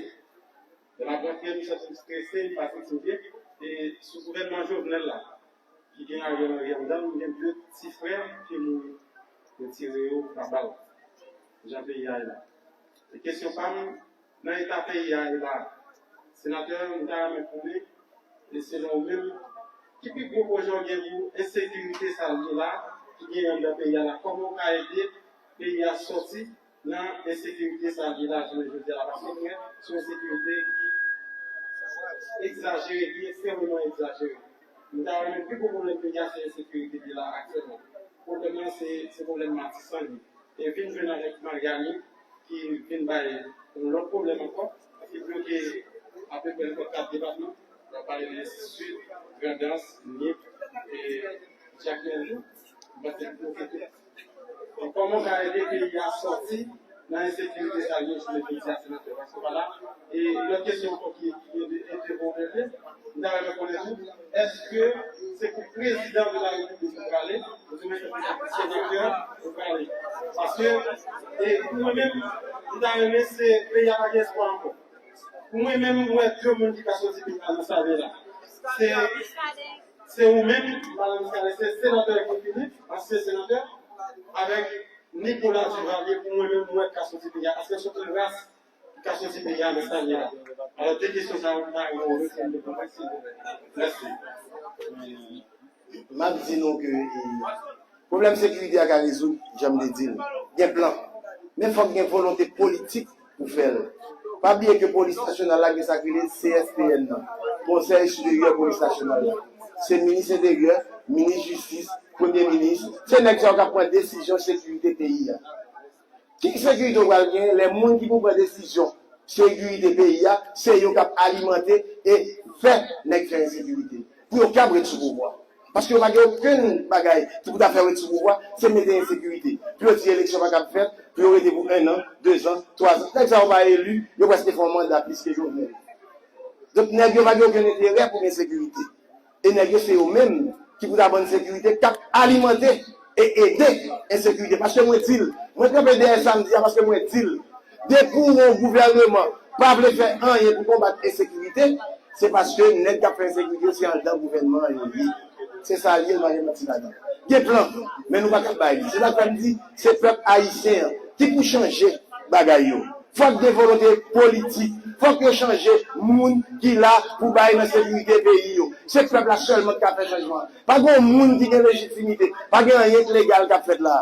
Lè m ap rantre, m santi m strese, m fatige. E sou gouvènman Jovenel la, ki gen Ariel Henry anndan l, m gen de ti frè ki mouri. Yo tire yo pa bal. Jan peyi a ye la. E kesyon pa m, nan eta peyi a ye la, senatè, m ta renmen konnen, e selon ou menm, ki pi gwo pwojè w gen pou ensekirite sa l ye la, ki genyen anndan peyi a la? Kòman w ka ede peyi a sòti nan ensekirite sa l ye la jounen jodi a la? Paske m wè se yon ensekirite ki egzajere, ki ekstrèmeman egzajere. M ta renmen, pi gwo pwoblèm peyi a se ensekirite li ye la aktyèlman. Pwoblèm nan se, se pwoblèm Matisan li ye. E vin jwenn avèk Maryani, ki vin bay yon lòt pwoblèm ankò, ki bloke apeprè nenpòt kat depatman. N ap pale de Sid, Grandans, Nip, e Jakmèl tou. M panse l bloke tou. Donk, kòman w ka ede peyi a sòti nan ensekirite sa l ye jounen jodi a, senatè? Paske w pa la. E lòt kesyon ankò ki, ki, ki, ki, m ta renmen konnen tou, èske se pou prezidan de la repiblik ou prale, oubyen se pou senatè ou prale? Paske, e, pou mwen menm, m ta renmen se peyi a pa gen espwa ankò. Pou mwen menm, m wè de moun ki ka soti peyi a nan sa l ye la. Se, se ou menm, Madan Muscadin, se senatè ki fini, ansyen senatè, avèk Nicolas Duvalier, pou mwen menm, mwen ka soti peyi a, paske se yon ras ki ka soti peyi a nan sa l ye la. Alò, de kesyon sa yo, m ta renmen w reponn de konprann, silvouplè. Mèsi. M ap di nou ke, eh, pwoblèm sekirite a ka rezoud, jan m te di l. Gen plan. Men fòk gen volonte politik pou fè l. Pa bliye ke polis nasyonal la gen sa k rele C S P N nan, Konsèy Siperyè Polis Nasyonal la. Se minis enteryè, minis jistis, premye minis. Se nèg sa yo k ap pran desizyon sekirite peyi a. Ki sekirite w pral gen lè moun ki pou pran desizyon sekirite peyi a, se yo k ap alimante e fè nèg fè ensekirite? Pou yo kab ret sou pouvwa. Paske yo pa gen okenn bagay ki pou ta fè yo ret sou pouvwa, se mete ensekirite. Pou yo di eleksyon pa kab fèt, pou yo rete pou en an, de zan, twa zan. Nèg sa yo pa eli, yo prèske fè yon manda plis ke Jovenel. Donk, nèg yo pa gen okenn enterè pou gen sekirite. E nèg yo se yo menm ki pou ta ban n sekirite, k ap alimante e ede ensekirite. Paske mwen di l, mwen kanpe dèyè sa m di a, paske mwen di l, depi yon gouvèneman pa vle fè anyen pou konbat ensekirite, se paske nèg k ap fè ensekirite yo se anndan gouvènman an yo ye. Se sa l ye, nou pa gen manti ladan. Gen plan, men nou pa kab bay li. Se sa k fè m di, se pèp ayisyen an ki pou chanje bagay yo. Fòk gen volonte politik. Fòk yo chanje moun ki la pou bay nan sekirite peyi yo. Se pèp la sèlman ki ka fè chanjman an. Pa gen yon moun ki gen lejitimite. Pa gen anyen k legal k ap fèt la.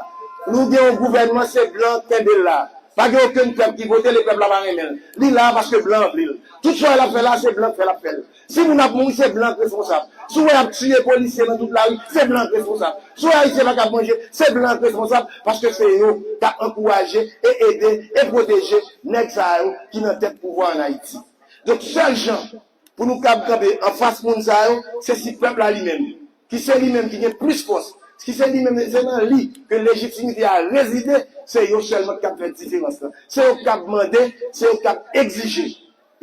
Nou gen yon gouvènman, se blan k kenbe l la. Pa gen okenn pèp ki vote l e pèp la pa renmen l. Li la paske blan an vle l. Tout sa l ap fè la, se blan k fè l ap fè l. Si moun ap mouri, se blan k responsab. Si w wè y ap tiye polisye nan tout lari, se blan k responsab. Si w wè ayisyen pa kab manje, se blan k responsab, paske se yo k ap ankouraje e ede e pwoteje nèg sa yo ki nan tèt pouvwa ann Ayiti. Donk, sèl jan pou nou kab kanpe anfas moun sa yo, se si pèp la li menm, ki se li menm ki gen plis fòs, ki se li menm, se nan li ke lejitimite a rezide, se yo sèlman k kab fè diferans lan. Se yo k kab mande, se yo k kab egzije.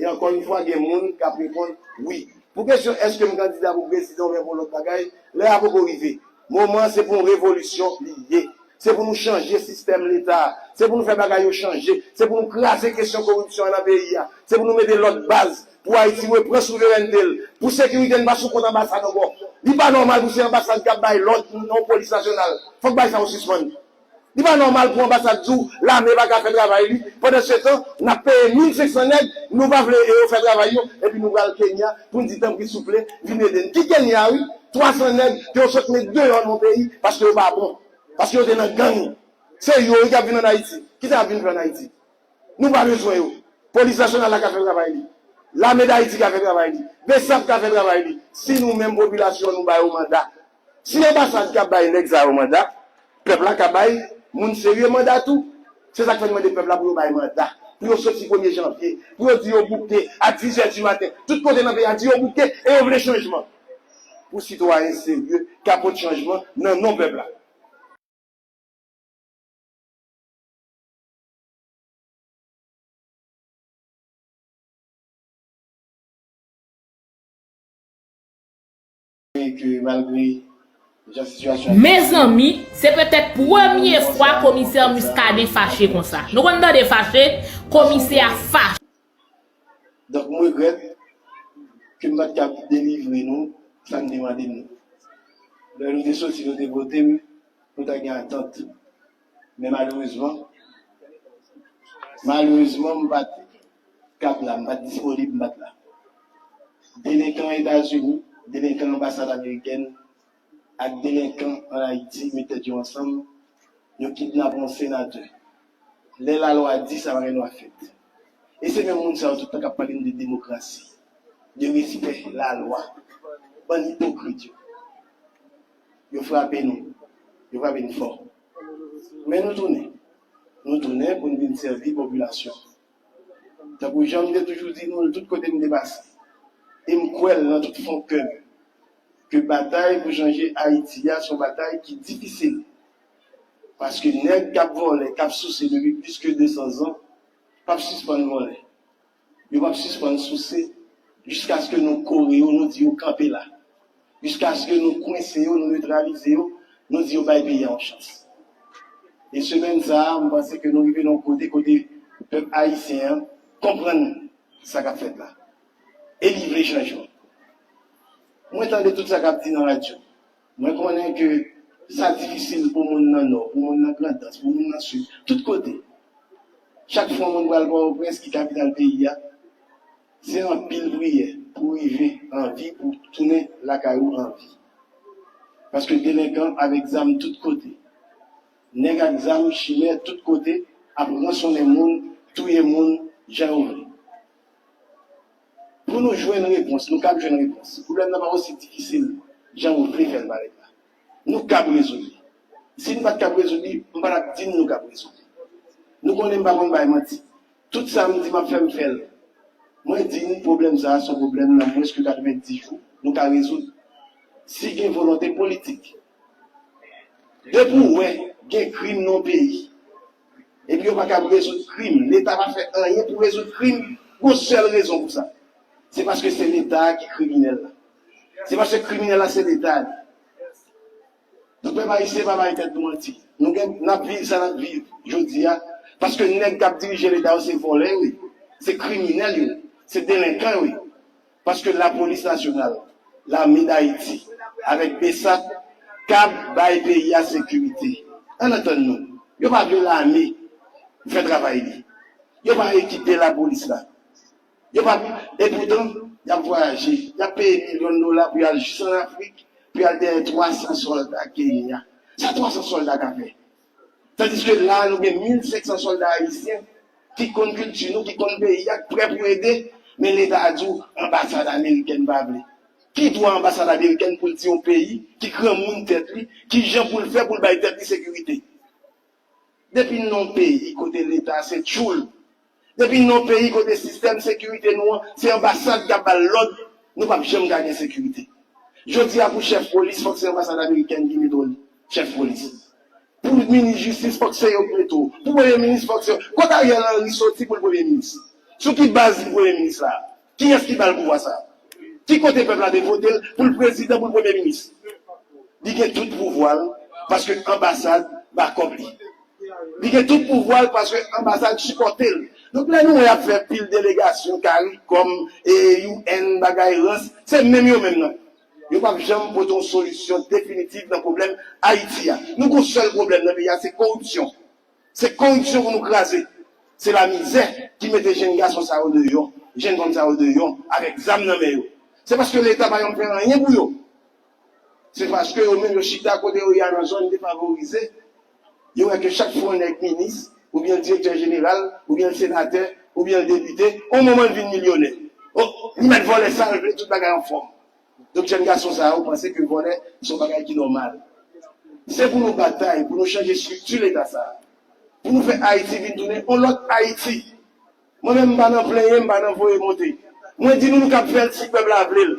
E ankò yon fwa, gen moun k ap reponn wi. Pou kesyon èske m kandida pou prezidan oubyen pou lòt bagay, lè a poko rive. Moman an se pou yon revolisyon li ye. Se pou nou chanje sistèm Leta a. Se pou nou fè bagay yo chanje. Se pou nou kraze kesyon koripsyon an nan peyi a. Se pou nou mete lòt baz pou Ayiti reprann souverènte l. Pou sekirite n pa sou kont anbasad ankò. Li pa nòmal pou se anbasad k ap bay lòd nan yon polis nasyonal. Fòk bagay sa yo sispann. Li pa nòmal pou anbasad di w lame pa ka fè travay li. Pandansetan, n ap peye mil senk san nèg, nou pa vle yo fè travay yo, epi nou pral Kenya pou n di tanpri souple, vin ede n. Ki Kenya, wi? Twa san nèg ke yo sot met deyò nan yon peyi paske yo pa bon, paske yo te nan gang. Se yo, wi, k ap vin ann Ayiti. Kisa y ap vin fè ann Ayiti? Nou pa bezwen yo. Polis nasyonal la ka fè travay li. Lame Dayiti ka fè travay li. BSAP ka fè travay li. Si nou menm popilasyon, nou ba yo manda. Si anbasad ka bay nèg sa yo manda, pèp la ka bay moun serye manda tou. Se sa k fè n mande pèp la pou yo bay manda. Pou yo soti premye janvye. Pou yo di yo bouke a diz è di maten. Tout kote nan peyi a di yo bouke e yo vle chanjman. Pou sitwayen serye ka pote chanjman nan non pèp la. Ke malgre jan sitiyasyon an Mezanmi, se petèt premye fwa komisè Muscadin fache konsa. Nou konn tande fache, komisè a fache. Donk, m regrèt ke m pa t ka delivre nou sa n te mande m nan. Lè nou te soti, nou te vote m, nou ta gen atant. Men malerezman, malerezman, m pa t kab la, m pa t disponib, m pa t la. Delenkan Etazini, delenkan anbasad amerikèn ak delenkan ann Ayiti met tèt yo ansanm, yo kidnape yon senatè. Lè lalwa di, sa pa gen dwa fèt. E se menm moun sa yo tout tan k ap pale n de demokrasi, de respè lalwa. Bann ipokrit yo. Yo frape nou. Yo frape n fò. Men nou tounen. Nou tounen pou n vin sèvi popilasyon. Tankou jan m te toujou di nou l tout kote m te pase. E m kwè l nan tout fon kè m. Ke batay pou chanje Ayiti a se yon batay ki difisil. Paske nèg k ap vòlè, k ap souse depi plis ke de san zan, p ap sispann vòlè. Yo p ap sispann souse jiskaske nou kore yo, nou di yo kanpe la. Jiskaske nou kwense yo, nou netralize yo, nou di yo bay peyi a yon chans. E semèn sa a, m panse ke nou rive nan yon kote, kote pèp ayisyen an konprann sa k ap fèt la. E li vle chanjman. Mwen tande tout sa k ap di nan radyo. Mwen konnen ke sa difisil pou moun nan Nò, pou moun nan Grandans, pou moun nan Sid, tout kote. Chak fwa moun pral Pòtoprens, ki kapital peyi a, se anpil priyè pou rive an vi, pou tounen lakay ou an vi. Paske delenkan avèk zam tout kote. Nèg ak zam chimè tout kote ap ransonnen moun, touye moun, jan yo vle. Pou nou jwenn repons, nou kab jwenn repons. Pwoblèm nan pa osi difisil jan ou vle fè l parèt la. Nou kab rezoud li. Si n pa t kab rezoud li, m pa t ap di n nou kab rezoud li. Nou konnen m pa konn bay manti. Tout sa m di m ap fè, m fè l. Mwen di n pwoblèm sa a se yon pwoblèm nan mwens ke katrevenndis jou nou ka rezoud. Si gen volonte politik. Depi w wè gen krim nan yon peyi, epi yo pa kab rezoud krim, Leta pa fè anyen pou rezoud krim, gon sèl rezon pou sa. Se paske se Leta a ki kriminèl la. Se paske kriminèl la se Leta a li. Donk, pèp ayisyen, pa bay tèt nou manti. Nou gen, n ap viv sa n ap viv jodi a, paske nèg k ap dirije Leta yo se vòlè yo ye, se kriminèl yo ye, se delenkan yo ye. Paske Lapolis Nasyonal, Lame Dayiti, avèk BSAP, kab bay peyi a sekirite. Ann antann nou, yo pa vle lame fè travay li. Yo pa ekipe lapolis la. Yo pa, epoutan, y ap vwayaje, y ap peye milyon dola pou y al jis ann Afrik, pou y al dèyè twa san sòlda Kenya. Sa twa san sòlda ka fè? Tandiske la a, nou gen mil senk san sòlda ayisyen ki konn kilti nou, ki konn peyi a, ki prè pou ede, men Leta a di w anbasad amerikèn pa vle. Ki dwa anbasad amerikèn pou l di yon peyi ki granmoun tèt li, ki jan pou l fè pou l bay tèt li sekirite? Depi n nan yon peyi kote Leta se tchoul, depi n nan yon peyi kote sistèm sekirite nou an se anbasad k ap ba l lòd, nou p ap janm ka gen sekirite. Jodi a, pou chèf polis, fòk se anbasad amerikèn ki mete w chèf polis. Pou minis jistis, fòk se yo ki mete w. Pou premye minis, fòk se yo. Kot Ariel Henry soti pou l premye minis? Sou ki baz li premye minis la? Kiyès ki ba l pouvwa sa a? Ki kote pèp la te vote l pou l prezidan, pou l premye minis? Li gen tout pouvwa l, paske anbasad ba kòb li. Li gen tout pouvwa l, paske anbasad sipòte l. Donk, lè nou wè y ap fè pil delegasyon, CARICOM, e, U N, bagay rans, se menm yo menm nan. Yo p ap janm pote yon solisyon definitif nan pwoblèm Ayiti a. Nou gon sèl pwoblèm nan peyi a, se koripsyon. Se koripsyon pou nou kraze. Se lamizè ki mete jenn gason sa yo deyò, jenn fanm sa yo deyò, avèk zam nan men yo. Se paske Leta pa janm fè anyen pou yo. Se paske yo menm yo chita kote yo ye a nan zòn defavorize. Yo wè ke chak fwa yon nèg minis, oubyen direktè jeneral, oubyen senatè, oubyen depite, yon moman l vin milyonè. O, li mèt vòlè sa l vle, tout bagay anfòm. Donk, jèn gason sa yo panse ke vòlè se yon bagay ki nòmal. Se pou nou batay, pou nou chanje estrikti Leta sa a. Pou nou fè Ayiti vin tounen yon lòt Ayiti. Mwen menm, m pa nan plenyen, m pa nan voye monte. Mwen di nou, nou kab fè l si pèp la vle l.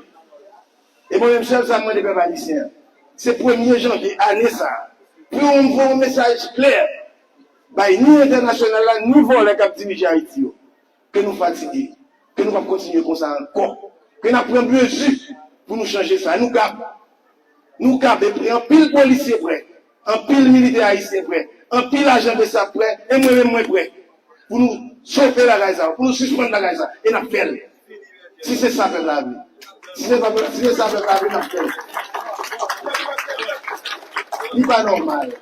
E mwen menm, sèl sa m mande pèp ayisyen an, se premye janvye ane sa a, pou yo voye yon mesaj klè bay ni entènasyonal la, ni vòlè k ap dirije Ayiti yo, ke nou fatige, ke nou p ap kontinye konsa ankò, ke n ap pran mezi pou nou chanje sa. Nou kab. Nou kab, e anpil polisye prè, anpil militè ayisyen prè, anpil ajan BSAP prè, e mwen menm mwen prè pou nou sove bagay sa yo, pou nou sispann bagay sa, e n ap fè l. Si se sa pèp la vle. Si se sa pèp, si se sa pèp la vle, n ap fè l. Li pa nòmal.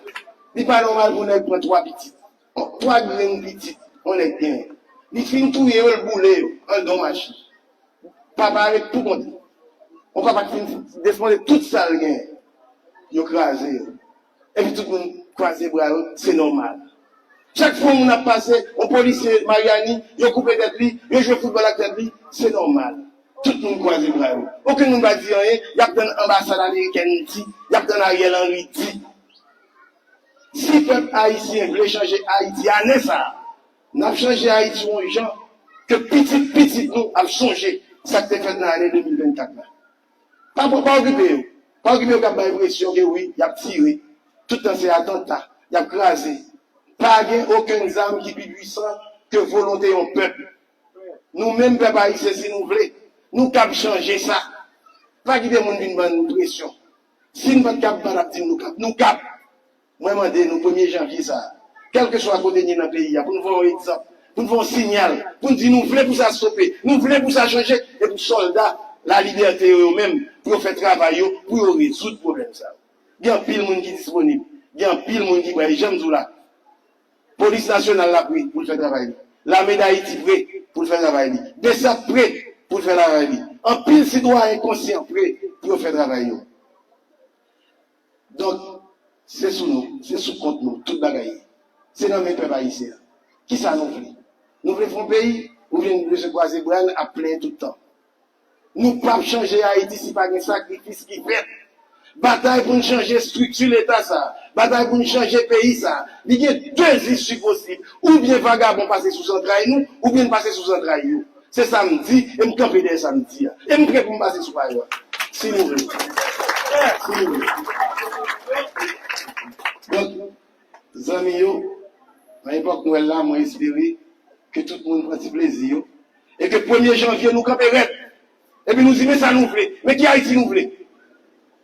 Li pa nòmal pou nèg pran twa pitit. Twa grenn pitit yon nèg genyen. Li fin touye yo, l boule yo anndan yon machin. Papa ret pou kont li. Yon papa ki fin desmonte tout sa l genyen. Yo kraze yo. Epi tout moun kwaze bra yo, se nòmal. Chak fwa yon moun ap pase, yon polisye Maryani, yo koupe tèt li, yo jwe foutbòl ak tèt li, se nòmal. Tout moun kwaze bra yo. Okenn moun pa di anyen, y ap tann anbasad amerikèn di, y ap tann Ariel Henry di. Si pèp ayisyen vle chanje Ayiti ane sa a, n ap chanje Ayiti yon jan ke pitit pitit nou ap sonje sa k te fèt nan ane de mil vennkat la. Pa, pa, pa okipe yo. Pa okipe yo k ap bay enpresyon ke wi, y ap tire. Tout tan se atanta, y ap kraze. Pa gen okenn zam ki pi pwisan ke volonte yon pèp. Nou menm pèp ayisyen, si nou vle, nou kab chanje sa. Pa kite moun vin ban nou presyon. Si n pa t kab, m pa t ap di n nou kab. Nou kab. Mwen mande nou premye janvye sa a, kèlkeswa kote n ye nan peyi a, pou n voye yon egzanp, pou n voye yon siyal, pou n di nou vle pou sa stope, nou vle pou sa chanje, e pou sòlda lalibète yo, yo menm, pou yo fè travay yo, pou yo rezoud pwoblèm sa yo. Gen anpil moun ki disponib, gen anpil moun ki prè, e jan m di w la, Polis Nasyonal la prè pou l fè travay li. Lame Dayiti prè pou l fè travay li. BSAP prè pou l fè travay li. Anpil sitwayen konsyan prè pou yo fè travay yo. Donk, se sou nou, se sou kont nou, tout bagay ye. Se nan men pèp ayisyen an. Kisa nou vle? Nou vle fè yon peyi, oubyen nou bezwen kwaze bra n ap plenyen tout tan? Nou p ap chanje Ayiti si pa gen sakrifis ki fèt. Batay pou n chanje estrikti Leta sa a, batay pou n chanje peyi sa a, li gen de isi posib. Oubyen vagabon pase sou zantray nou, oubyen n pase sou zantray yo. Se sa m di, e m kanpe dèyè sa m di a. E m prè pou m pase sou pa yo a. Si nou vle. Si nou vle. Donk, zanmi yo, nan epòk Nwèl la, mwen espere ke tout moun pran ti plezi yo. E ke premye janvye, nou kanpe rèd. Epi nou di, men sa nou vle. Men ki Ayiti nou vle?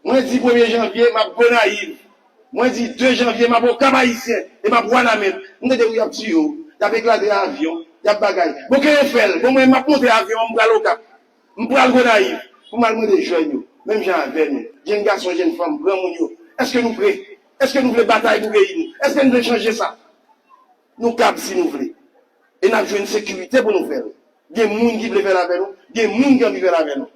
Mwen di premye janvye, m ap Gonayiv. Mwen di de janvye, m ap Okap Ayisyen. E m ap Wanament. M tande wi y ap tiye w. Y ap eklate avyon. Y ap bagay. Bon, ke yo fè l. Bon, mwen, m ap monte avyon an, m pral Okap. M pral Gonayiv. Pou m al mande jèn yo. Menm jan avè nou. Jèn gason, jèn fanm, granmoun yo. Èske nou prè? Èske nou vle batay pou peyi nou? Èske nou vle chanje sa? Nou kab si nou vle. E n ap jwenn sekirite pou nou fè l. Gen moun ki vle fè l avè nou, gen moun ki anvi fè l avè nou.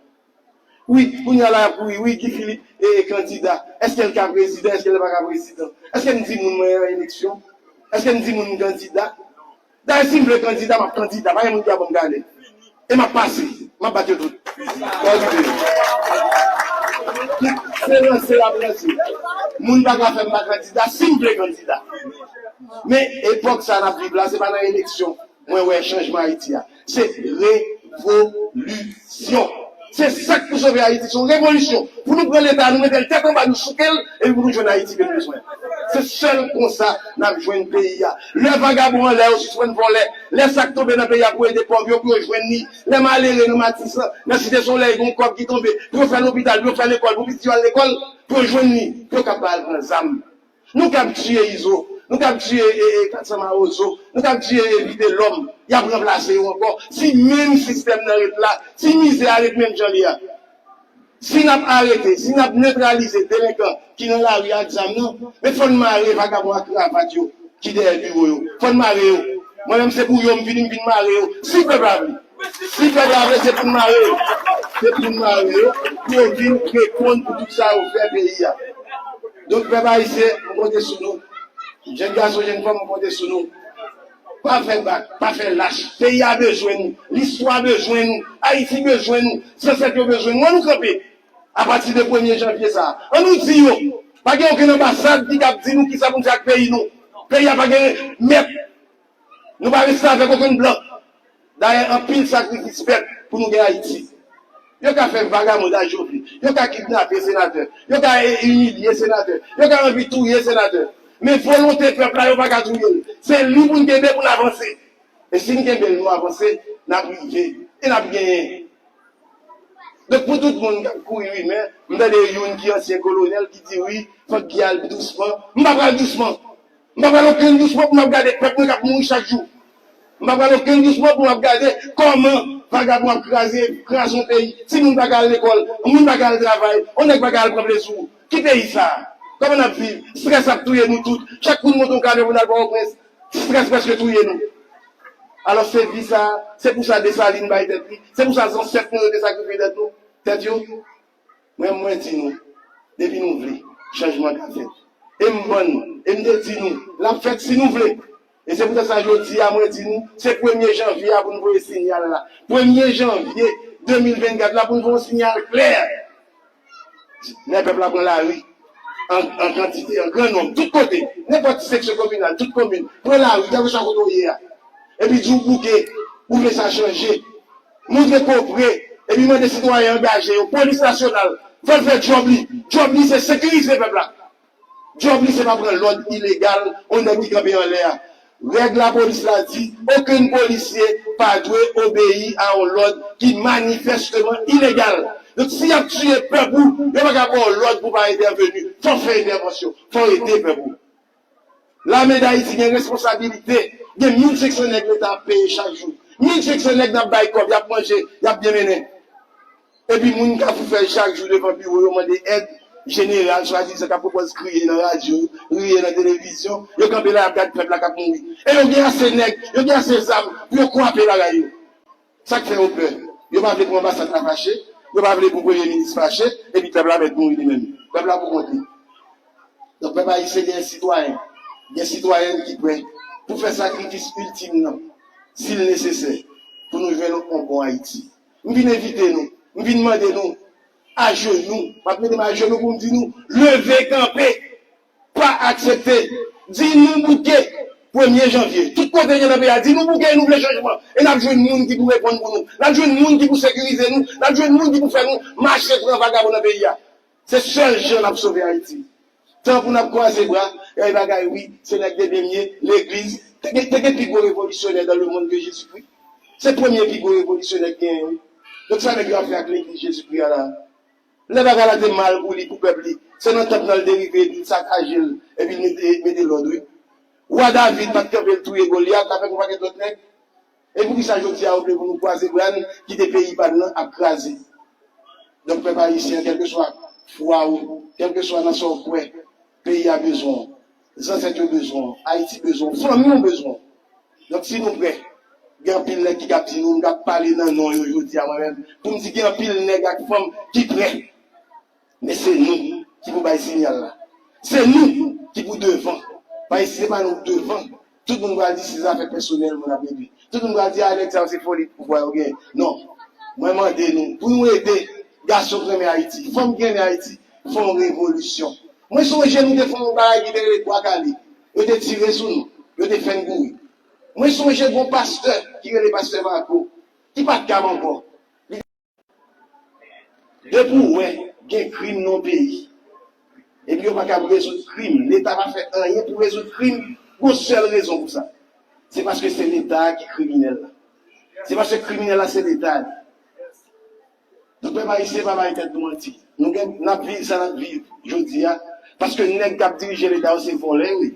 Wi, kounye a la y ap kouri, wi, Guy Philippe e, e kandida. Èske l ka prezidan, èske l pa ka prezidan? Èske m di moun mwen an eleksyon? Èske m di moun m kandida? Dayè, si m vle kandida, m ap kandida. Pa gen moun ki ap ban m gade. E m ap pase. M ap bat yo tout. Sa rive. Se ranse y ap ranse. Moun pa ka fè m pa kandida si m vle kandida. Men epòk sa n ap viv la, se pa nan eleksyon mwen wè chanjman Ayiti a. Se revolisyon. Se sa k pou sove Ayiti, se yon revolisyon. Pou nou pran Leta, nou mete l tèt anba, nou souke l, epi pou nou jwenn Ayiti ke nou bezwen. Se sèl konsa n ap jwenn peyi a. Lè vagabon anlè yo sispann vòlè, lè sa k tonbe nan peyi a pou ede pòv yo, pou yo jwenn li, lè malere nan Matisan, nan Site Solèy, gen yon kòb ki tonbe, pou yo fè lopital, pou yo fè lekòl, pou pitit yo al lekòl, pou yo jwenn li, pou yo kab al pran zam. Nou kab tiye Izo, nou kab tiye e, e, Kat San Mawozo, nou kab tiye e, Vitelòm, y ap ranplase yo ankò. Si menm sistèm nan ret la, si mizè a ret menm jan li a. Si n ap arete, si n ap netralize delenkan ki nan lari ak zam nan, men fò n mare vagabon ak kravat yo ki dèyè biwo yo. Fò n mare yo. Mwen menm se pou yo m vini, m vin mare yo. Si pèp la vle. Si pèp la vle, se pou n mare yo. Se pou n mare yo. Pou yo vin reponn pou tout sa yo fè peyi a. Donk, pèp ayisyen, m konte sou nou. Jèn gason, jèn fanm, m konte sou nou. Pa fè bak, pa fè lach. Peyi a bezwen nou. Listwa bezwen nou. Ayiti bezwen nou. Zansèt yo bezwen nou. Ann nou kanpe. Apati de premye janvye sa a, ann nou di yo, pa gen okenn anbasad ki kab di nou kisa pou n fè ak peyi nou. Peyi a pa gen mèt. Nou pa restavèk okenn blan. Dayè, anpil sakrifis fèt pou nou gen Ayiti. Yo ka fè vagabondaj yo vle. Yo ka kidnape senatè. Yo ka e, imilye senatè. Yo ka anvi touye senatè. Men volonte pèp la, yo pa ka touye l. Se li pou n kenbe pou n avanse. E si n kenbe l, nou avanse, n ap rive. E n ap genyen. Donk, pou tout moun k ap kouri rimè, m tande youn ki ansyen kolonèl ki di, wi, fòk Guy al dousman. M pa pral dousman. M pa pral okenn dousman pou m ap gade pèp mwen k ap mouri chak jou. M pa pral okenn dousman pou m ap gade kòman vagabon ap kraze, kraze yon peyi. Timoun pa ka al lekòl, moun pa ka al travay, yon nèg pa ka al pran plezi w. Ki peyi sa a? Kòman n ap viv? Estrès ap touye nou tout. Chak kou n monte yon kamyon pou n al Pòtoprens, estrès prèske touye nou. Alò, se vi sa a, se pou sa Desalin bay tèt li, se pou sa zansèt nou yo te sakrifye tèt nou, tèt yo. Mwen, mwen di nou, depi nou vle, chanjman ka fèt. E m bann, e m te di nou, l ap fèt si nou vle. E se poutèt sa jodi a, mwen di nou, se premye janvye a pou n voye sinyal la. Premye janvye de mil vennkat la pou n voye yon sinyal klè. Lè pèp la pran lari, an, an kantite, an gran nonb, tout kote, nenpòt seksyon kominal, tout komin, pran lari, kèlkeswa kote w ye a. Epi di w bouke, ou vle sa chanje. Montre ke w prè, epi mande sitwayen angaje yo, polis nasyonal, fè l fè djòb li. Djòb li, se sekirize pèp la. Djòb li, se pa pran lòd ilegal yon nèg ki kanpe anlè a. Règ lapolis la di, okenn polisye pa dwe obeyi a yon lòd ki manifèsteman ilegal. Donk, si y ap tiye pèp ou, yo pa ka ba w lòd pou w pa entèveni. Fò w fè entèvansyon, fò w ede pèp ou. Lame Dayiti gen responsabilite, gen mil senk san nèg Leta ap peye chak jou. Mil senk san nèg n ap bay kòb, y ap manje, y ap byen mennen. Epi moun k ap fè chak jou devan biwo yo mande èd, jeneral swadizan k ap pwopòz kriye nan radyo, riye nan televizyon, yo kanpe la y ap gad pèp la k ap mouri. E yo gen ase nèg, yo gen ase zam pou yo kwape bagay yo. Sa k fè yo pè? Yo pa vle pou anbasad la fache, yo pa vle pou premye minis fache, epi pèp la mèt mouri li menm. Pèp la pou kont li. Donk, pèp ayisyen gen sitwayen, gen sitwayèn ki prè pou fè sakrifis iltim nan, si l nesesè, pou nou jwenn yon bon Ayiti. M vin envite nou, m vin mande nou, ajenou, m ap mete m ajenou pou m di nou, leve kanpe, pa aksepte, di nou bouke, premye janvye. Tout kote n ye nan peyi a, di nou bouke, nou vle chanjman. E n ap jwenn moun ki pou reponn pou nou. N ap jwenn moun ki pou sekirize nou. N ap jwenn moun ki pou fè nou mache pran vagabon nan peyi a. Se sèl jan n ap sove Ayiti. Tan pou n ap kwaze bra, e bagay wi, se nèg de byen m ye, legliz. Te gen, te gen pi gwo revolisyonè dans le monde que Jésus-Christ. Se premye pi gwo revolisyonè k genyen wi. Donk sa nèg yo ap fè ak legliz Jezikri a la? Lè bagay la te mal pou li, pou pèp li, se nan tanp nan l te rive, epi l sakaje l, epi l mete, mete lòd wi. Wa David pa t kanpe l touye Golyat avèk yon pakèt lòt nèg? E poukisa jodi a yo vle pou nou kwaze bra n, kite peyi pa n nan ap kraze? Donk, pèp ayisyen, kèlkeswa fwa w, kèlkeswa nan sa w kwè, peyi a bezwen w, zansèt yo bezwen w, Ayiti bezwen w, fanmi w bezwen w. Donk, si nou prè, gen anpil nèg ki kab di nou, m kab pale nan non yo jodi a mwen menm, pou m di gen anpil nèg ak fanm ki prè. Men se nou ki pou bay siyal la. Se nou ki pou devan. Paske si se pa nou k devan, tout moun pral di se zafè pèsonèl moun ap regle. Tout moun pral di, a, nèg sa yo se foli pouvwa yo genyen. Non. Mwen mande nou, pou nou ede gason k renmen Ayiti, fanm ki renmen Ayiti, fè yon revolisyon. Mwen sonje nou te fè yon bagay ki te rele Bwa Kale. Yo te tire sou nou. Yo te fè n kouri. Mwen sonje gon pastè ki rele pastè Marco, ki pa t kab ankò. Depi w wè gen krim nan yon peyi, epi yo pa kab rezoud krim, Leta pa fè anyen pou rezoud krim, gon sèl rezon pou sa. Se paske se Leta a ki kriminèl la. Se paske kriminèl la se Leta li. Donk, pèp ayisyen, pa bay tèt nou manti. Nou gen, n ap viv sa n ap viv jodi a, paske nèg k ap dirije Leta yo se vòlè yo ye,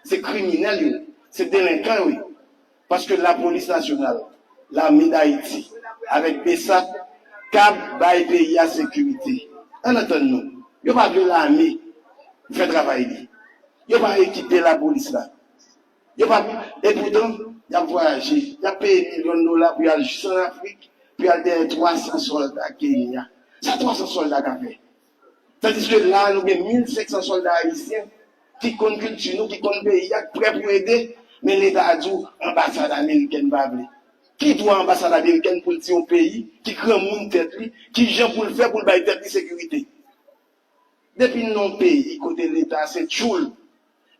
se kriminèl yo ye, se delenkan yo ye. Paske Lapolis Nasyonal, Lame Dayiti, avèk BSAP, kab bay peyi a sekirite. Ann antann nou, yo pa vle lame fè travay li. Yo pa ekipe lapolis la. Yo pa, epoutan, y ap vwayaje, y ap peye milyon dola pou y al jis ann Afrik, pou y al dèyè twa san sòlda Kenya. Sa twa san sòlda ka fè? Tandiske la a, nou gen mil senk san sòlda ayisyen ki konn kilti nou, ki konn peyi a, ki prè pou ede, men Leta a di w anbasad amerikèn pa vle. Ki dwa anbasad amerikèn pou l di yon peyi ki granmoun tèt li, ki jan pou l fè pou l bay tèt li sekirite? Depi n nan yon peyi kote Leta se tchoul,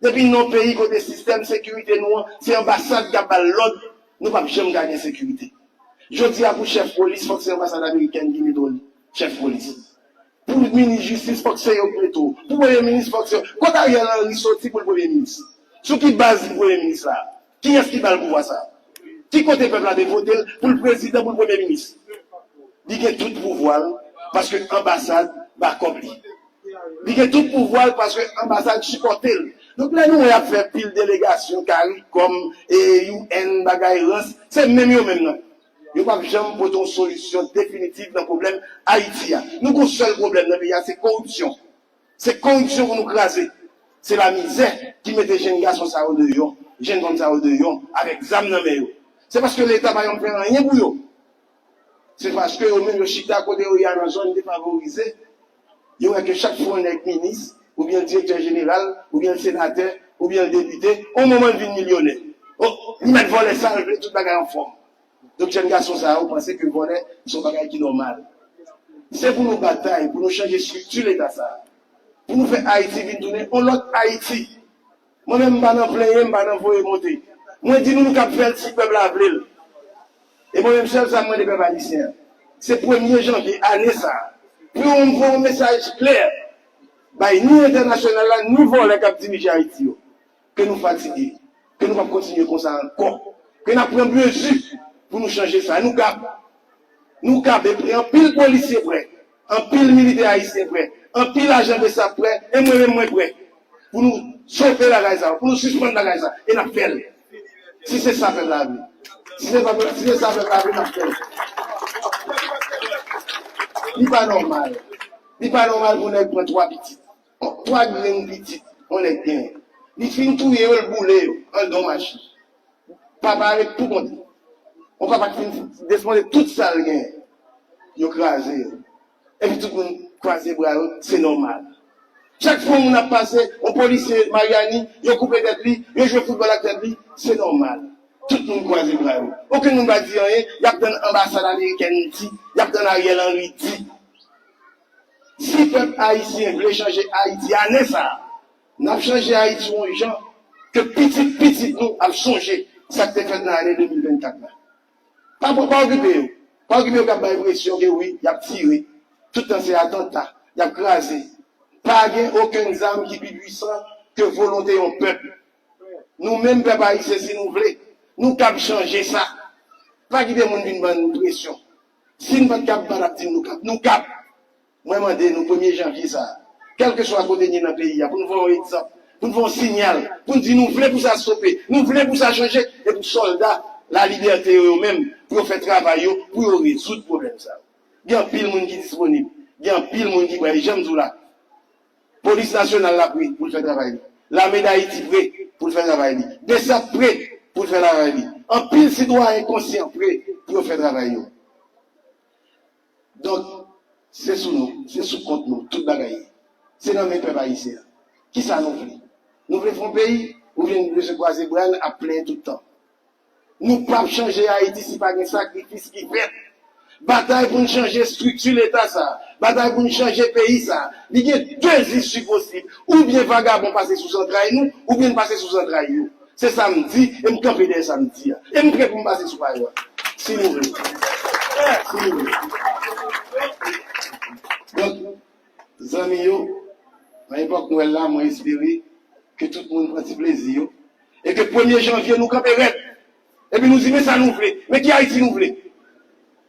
depi n nan yon peyi kote sistèm sekirite nou an se anbasad k ap ba l lòd, nou p ap janm ka gen sekirite. Jodi a pou chèf polis fòk se anbasad amerikèn ki mete w chèf polis. Pou minis jistis fòk se yo ki mete w. Pou premye minis fòk se yo. Kot Ariel Henry soti pou l premye minis? Sou ki baz li premye minis la? Kiyès ki ba l pouvwa sa? Ki kote pèp la te vote l pou l prezidan, pou l premye minis? Li gen tout pouvwa l paske anbasad ba kòb li. Li gen tout pouvwa l paske anbasad sipòte l. Donk, lè nou wè y ap fè pil delegasyon, CARICOM, e, U N, bagay rans, se menm yo menm nan. Yo p ap janm pote yon solisyon definitif nan pwoblèm Ayiti a. Nou gon sèl pwoblèm nan peyi a, se koripsyon. Se koripsyon pou nou kraze. Se lamizè ki mete jenn gason sa yo deyò, jenn fanm sa yo deyò, avèk zam nan men yo. Se paske Leta pa janm fè anyen pou yo. Se paske yo menm yo chita kote yo ye a nan zòn defavorize, yo wè ke chak fwa yon nèg minis, oubyen l direktè jeneral, oubyen l senatè, oubyen l depite, yon moman l vin milyonè. O, li mèt vòlè sa l vle, tout bagay anfòm. Donk, jèn gason sa yo panse ke vòlè se yon bagay ki nòmal. Se pou nou batay, pou nou chanje estrikti Leta sa a. Pou nou fè Ayiti vin tounen yon lòt Ayiti. Mwen menm, m pa nan plenyen, m pa nan voye monte. Mwen di nou, nou kab fè l si pèp la vle l. E mwen menm, sèl sa m mande pèp ayisyen an, se premye janvye ane sa a, pou yo voye yon mesaj klè bay ni entènasyonal la, ni vòlè k ap dirije Ayiti yo, ke nou fatige, ke nou p ap kontinye konsa ankò, ke n ap pran mezi pou nou chanje sa. Nou kab. Nou kab, e anpil polisye prè, anpil militè ayisyen prè, anpil ajan BSAP prè, e mwen menm mwen prè pou nou sove bagay sa yo, pou nou sispann bagay sa, e n ap fè l. Si se sa pèp la vle. Si se pa, si se sa pèp la vle, n ap fè l. Li pa nòmal. Li pa nòmal pou nèg pran twa pitit. Twa grenn pitit yon nèg genyen. Li fin touye yo, l boule yo anndan yon machin. Papa a ret pou kont li. Yon papa ki fin desmonte tout sa l genyen. Yo kraze yo. Epi tout moun kwaze bra yo, se nòmal. Chak fwa yon moun ap pase, yon polisye Maryani, yo koupe tèt li, yo jwe foutbòl ak tèt li, se nòmal. Tout moun kwaze bra yo. Okenn moun pa di anyen, y ap tann anbasad amerikèn di, y ap tann Ariel Henry di. Si pèp ayisyen vle chanje Ayiti ane sa a, n ap chanje Ayiti yon jan ke pitit pitit nou ap sonje sa k te fèt nan ane de mil vennkat la. Pa, pa, pa okipe yo. Pa okipe yo k ap bay enpresyon ke wi, y ap tire. Tout tan se atanta, y ap kraze. Pa gen okenn zam ki pi pwisan ke volonte yon pèp. Nou menm pèp ayisyen, si nou vle, nou kab chanje sa. Pa kite moun vin ban nou presyon. Si n pa t kab, pa t ap di nou kab. Nou kab. Mwen mande nou premye janvye sa a, kèlkeswa kote n ye nan peyi a, pou n voye yon egzanp, pou n voye yon siyal, pou n di nou vle pou sa stope, nou vle pou sa chanje, e pou sòlda lalibète yo, yo menm, pou yo fè travay yo, pou yo rezoud pwoblèm sa yo. Gen anpil moun ki disponib, gen anpil moun ki prè, e jan m di w la, Polis Nasyonal la prè pou l fè travay li. Lame Dayiti prè pou l fè travay li. BSAP prè pou l fè travay li. Anpil sitwayen konsyan prè pou yo fè travay yo. Donk, se sou nou, se sou kont nou, tout bagay ye. Se nan men pèp ayisyen an. Kisa nou vle? Nou vle fè yon peyi, oubyen nou bezwen kwaze bra n ap plenyen tout tan? Nou p ap chanje Ayiti si pa gen sakrifis ki fèt. Batay pou n chanje estrikti Leta sa a, batay pou n chanje peyi sa a, li gen de isi posib. Oubyen vagabon pase sou zantray nou, oubyen n pase sou zantray yo. Se sa m di, e m kanpe dèyè sa m di a. E m prè pou m pase sou pa yo a. Si nou vle. Si nou vle. Donk, zanmi yo, nan epòk Nwèl la, mwen espere ke tout moun pran ti plezi yo. E ke premye janvye, nou kanpe rèd. Epi nou di, men sa nou vle. Men ki Ayiti nou vle.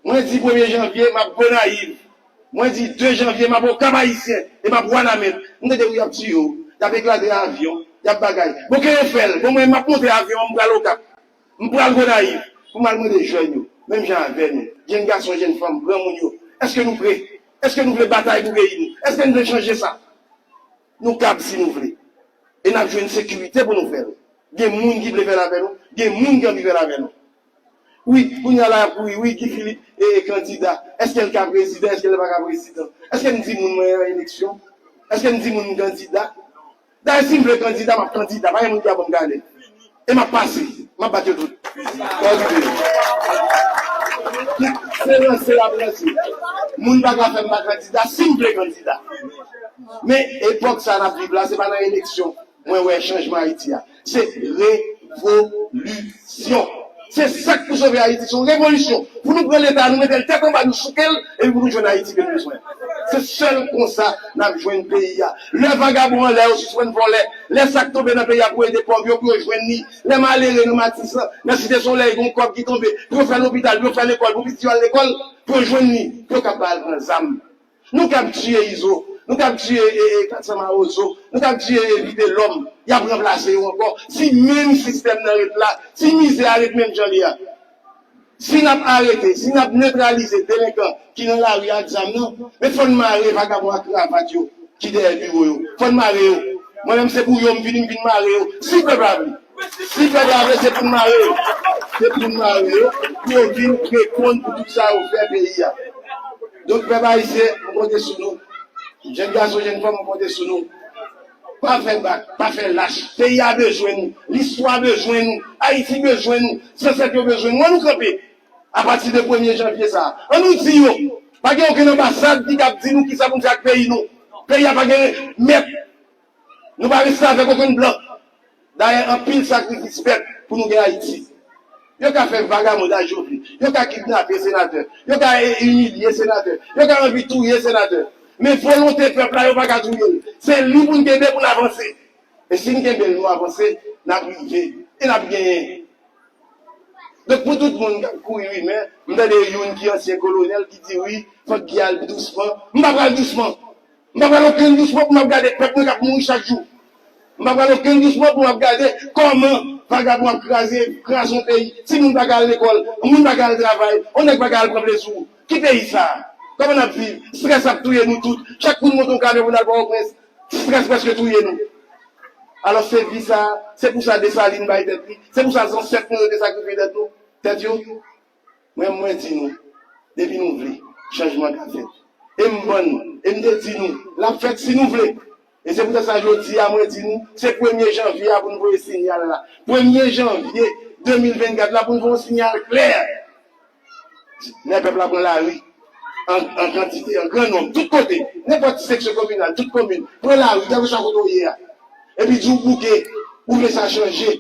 Mwen di premye janvye, m ap Gonayiv. Mwen di de janvye, m ap Okap Ayisyen. E m ap Wanament. M tande wi y ap tiye w. Y ap eklate avyon. Y ap bagay. Bon, ke yo fè l. Bon, mwen, m ap monte avyon an, m pral Okap. M pral Gonayiv. Pou m al mande jèn yo. Menm jan avè nou. Jèn gason, jèn fanm, granmoun yo. Èske nou prè? Èske nou vle batay pou peyi nou? Èske nou vle chanje sa? Nou kab si nou vle. E n ap jwenn sekirite pou nou fè l. Gen moun ki vle fè l avè nou, gen moun ki anvi fè l avè nou. Wi, kounye a la y ap kouri, wi, Guy Philippe e, e kandida. Èske l ka prezidan, èske l pa ka prezidan? Èske m di moun mwen an eleksyon? Èske m di moun m kandida? Dayè, si m vle kandida, m ap kandida. Pa gen moun ki ap ban m gade. E m ap pase. M ap bat yo tout. Kòdite. Se ranse y ap ranse. Moun pa ka fè m pa kandida si m vle kandida. Men epòk sa n ap viv la, se pa nan eleksyon mwen wè chanjman Ayiti a. Se revolisyon. Se sa k pou sove Ayiti, se yon revolisyon. Pou nou pran Leta, nou mete l tèt anba, nou souke l, epi pou nou jwenn Ayiti ke nou bezwen. Se sèl konsa n ap jwenn peyi a. Lè vagabon anlè yo sispann vòlè, lè sa k tonbe nan peyi a pou ede pòv yo, pou yo jwenn li, lè malere nan Matisan, nan Site Solèy, gen yon kòb ki tonbe, pou yo fè lopital, pou yo fè lekòl, pou pitit yo al lekòl, pou yo jwenn li, pou yo kab al pran zam. Nou kab tiye Izo, nou kab tiye e, e, Katsan Mawozo, nou kab tiye e, Vitelòm, y ap ranplase yo ankò. Si menm sistèm nan ret la, si mizè a ret menm jan li a, si n ap arete, si n ap netralize delenkan ki nan lari ak zam nan, men fò n mare vagabon ak kravat yo ki dèyè biwo yo. Fò n mare yo. Mwen menm se pou yo m vini, m vin mare yo. Si pèp la vle. Si pèp la vle, se pou n mare yo. Se pou n mare yo. Pou yo vin reponn pou tout sa yo fè peyi a. Donk, pèp ayisyen, m konte sou nou. Jèn gason, jèn fanm, m konte sou nou. Pa fè bak, pa fè lach. Peyi a bezwen nou. Listwa bezwen nou. Ayiti bezwen nou. Zansèt yo bezwen nou. Ann nou kanpe. Apati de premye janvye sa a, ann nou di yo, pa gen okenn anbasad ki kab di nou kisa pou n fè ak peyi nou. Peyi a pa gen mèt. Nou pa restavèk okenn blan. Dayè, anpil sakrifis fèt pou nou gen Ayiti. Yo ka fè vagabondaj yo vle. Yo ka kidnape senatè. Yo ka e, imilye senatè. Yo ka anvi touye senatè. Men volonte pèp la, yo pa ka touye l. Se li pou n kenbe pou n avanse. E si n kenbe l, nou avanse, n ap rive. E n ap genyen. Donk, pou tout moun k ap kouri rimè, m tande youn ki ansyen kolonèl ki di, wi, fòk Guy al dousman. M pa pral dousman. M pa pral okenn dousman pou m ap gade pèp mwen k ap mouri chak jou. M pa pral okenn dousman pou m ap gade kòman vagabon ap kraze, kraze yon peyi. Timoun pa ka al lekòl, moun pa ka al travay, yon nèg pa ka al pran plezi w. Ki peyi sa a? Kòman n ap viv? Estrès ap touye nou tout. Chak moun monte yon kamyon pou n al Pòtoprens, estrès prèske touye nou. Alò, se vi sa, se pou sa Desalin bay tèt li, se pou sa zansèt nou yo te sakrifye tèt nou, tèt yo. Mwen, mwen di nou, depi nou vle, chanjman ka fèt. E m bann, e m te di nou, l ap fèt si nou vle. E se poutèt sa jodi a, mwen di nou, se premye janvye a pou n voye siyal la. Premye janvye de mil vennkat la pou n voye yon siyal klè. Lè pèp la pran lari, an, an kantite, an gran nonb, tout kote, nenpòt seksyon kominal, tout komin, pran lari, kèlkeswa kote w ye a. Epi di w bouke, ou vle sa chanje.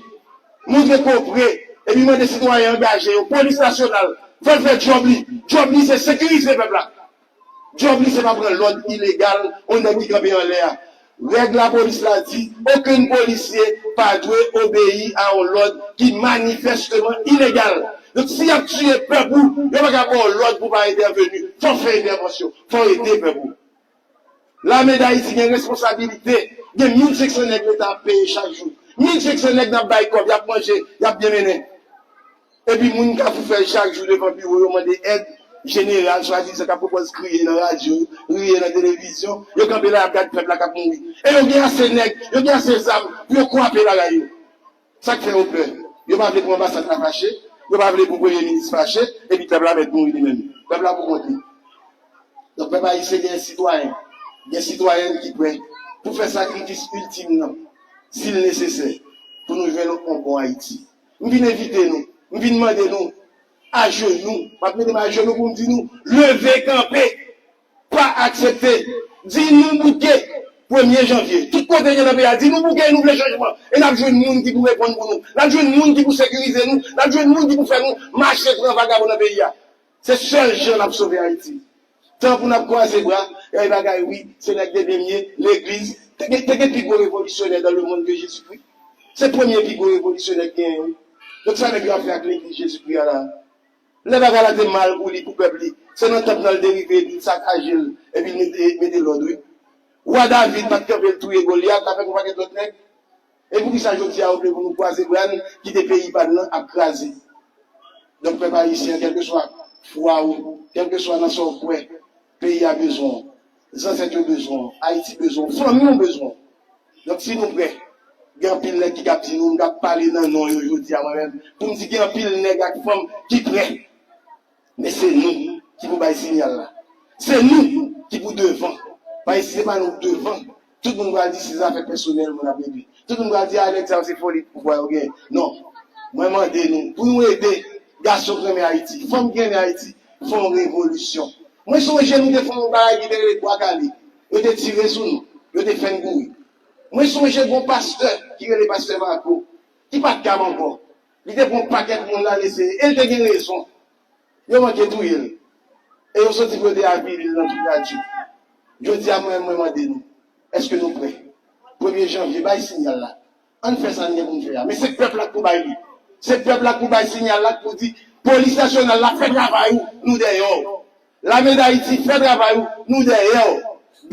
Montre ke w prè, epi mande sitwayen angaje yo, polis nasyonal, fè l fè djòb li. Djòb li, se sekirize pèp la. Djòb li, se pa pran lòd ilegal yon nèg ki kanpe anlè a. Règ lapolis la di, okenn polisye pa dwe obeyi a yon lòd ki manifèsteman ilegal. Donk, si y ap tiye pèp ou, yo pa ka ba w lòd pou w pa entèveni. Fò w fè entèvansyon. Fò w ede pèp ou. Lame Dayiti gen responsabilite. Gen mil senk san nèg Leta ap peye chak jou. Mil senk san nèg n ap bay kòb, y ap manje, y ap byen mennen. Epi moun k ap fè chak jou devan biwo yo mande èd, jeneral swadizan k ap pwopòz kriye nan radyo, riye nan televizyon, yo kanpe la y ap gad pèp la k ap mouri. E yo gen ase nèg, yo gen ase zam pou yo kwape lakay yo. Sa k fè yo pè? Yo pa vle pou anbasad la fache, yo pa vle pou premye minis fache, epi pèp la mèt mouri li menm. Pèp la pou kont li. Donk, pèp ayisyen gen sitwayen, gen sitwayèn ki prè pou fè sakrifis iltim nan, si l nesesè, pou nou jwenn yon bon Ayiti. M vin envite nou, m vin mande nou, ajenou, m ap mete m ajenou pou m di nou, leve kanpe, pa aksepte, di nou bouke, premye janvye. Tout kote n ye nan peyi a, di nou bouke, nou vle chanjman. E n ap jwenn moun ki pou reponn pou nou. N ap jwenn moun ki pou sekirize nou. N ap jwenn moun ki pou fè nou mache pran vagabon nan peyi a. Se sèl jan n ap sove Ayiti. Tan pou n ap kwaze bra, e bagay wi, se nèg de byen m ye, legliz. Te gen, te gen pi gwo revolisyonè dans le monde que Jésus-Christ. Se premye pi gwo revolisyonè k genyen wi. Donk sa nèg yo ap fè ak legliz Jezikri a la? Lè bagay la te mal pou li, pou pèp li, se nan tanp nan l te rive, epi l sakaje l, epi l mete, mete lòd wi. Wa David pa t kanpe l touye Golyat avèk yon pakèt lòt nèg? E poukisa jodi a yo vle pou nou kwaze bra n, kite peyi pa n nan ap kraze? Donk, pèp ayisyen, kèlkeswa fwa ou, kèlkeswa nan sa w kwè, peyi a bezwen w, zansèt yo bezwen w, Ayiti bezwen w, fanmi w bezwen w. Donk, si nou prè, gen anpil nèg ki kab di nou, m kab pale nan non yo jodi a mwen menm, pou m di gen anpil nèg ak fanm ki prè. Men se nou ki pou bay siyal la. Se nou ki pou devan. Paske si se pa nou k devan, tout moun pral di se zafè pèsonèl moun ap regle. Tout moun pral di, a, nèg sa yo se foli pouvwa yo genyen. Non. Mwen mande nou, pou nou ede gason k renmen Ayiti, fanm ki renmen Ayiti, fè yon revolisyon. Mwen sonje nou te fè yon bagay ki te rele Bwa Kale. Yo te tire sou nou. Yo te fè n kouri. Mwen sonje gon pastè ki rele pastè Marco, ki pa t kab ankò. Li te pran yon pakèt moun la lese, e l te gen rezon. Yo manke touye l. E yo soti pou yo te avili l nan tout radyo. Jodi a, mwen, mwen mande nou, èske nou prè? Premye janvye, bay siyal la. Ann fè sa n gen pou n fè a. Men se pèp la k pou bay li. Se pèp la k pou bay siyal la, k pou di, polis nasyonal la, fè travay ou, nou dèyè w. Lame Dayiti, fè travay ou, nou dèyè w.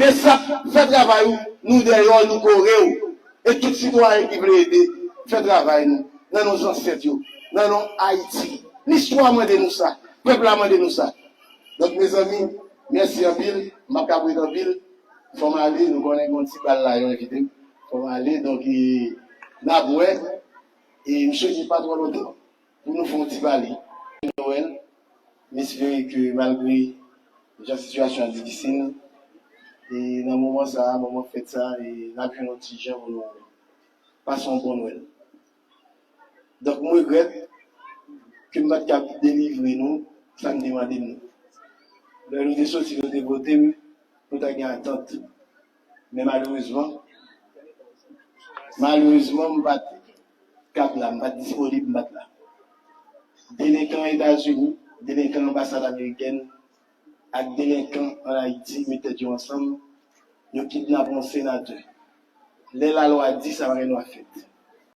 Besap, fè travay ou, nou dèyè w, nou kore w. E tout sitwayen ki vle ede, fè travay nou. Nan non zansèt yo, nan non Ayiti. Listwa mande nou sa. Pèp la mande nou sa. Donk, mezanmi, mèsi anpil. M p ap ka ret anpil. Fò m ale, nou konnen gen yon ti bal la, yo envite m. Fò m ale, donk, e, n ap wè. E m swete pa twò lontan pou nou fè yon ti pale. Nwèl, m espere ke malgre jan sitiyasyon an difisil, e nan moman sa a, moman fèt sa a, e n ap jwenn yon ti jan pou nou pase yon bon Nwèl. Donk, m regrèt ke m pa t kab delivre nou sa n te mande m nan. Lè nou te soti, nou te vote m, nou ta gen atant. Men malerezman, malerezman, m pa t kab la, m pa t disponib, m pa t la. Delenkan Etazini, delenkan anbasad amerikèn, ak delenkan ann Ayiti met tèt yo ansanm, yo kidnape yon senatè. Lè lalwa di, sa pa gen dwa fèt.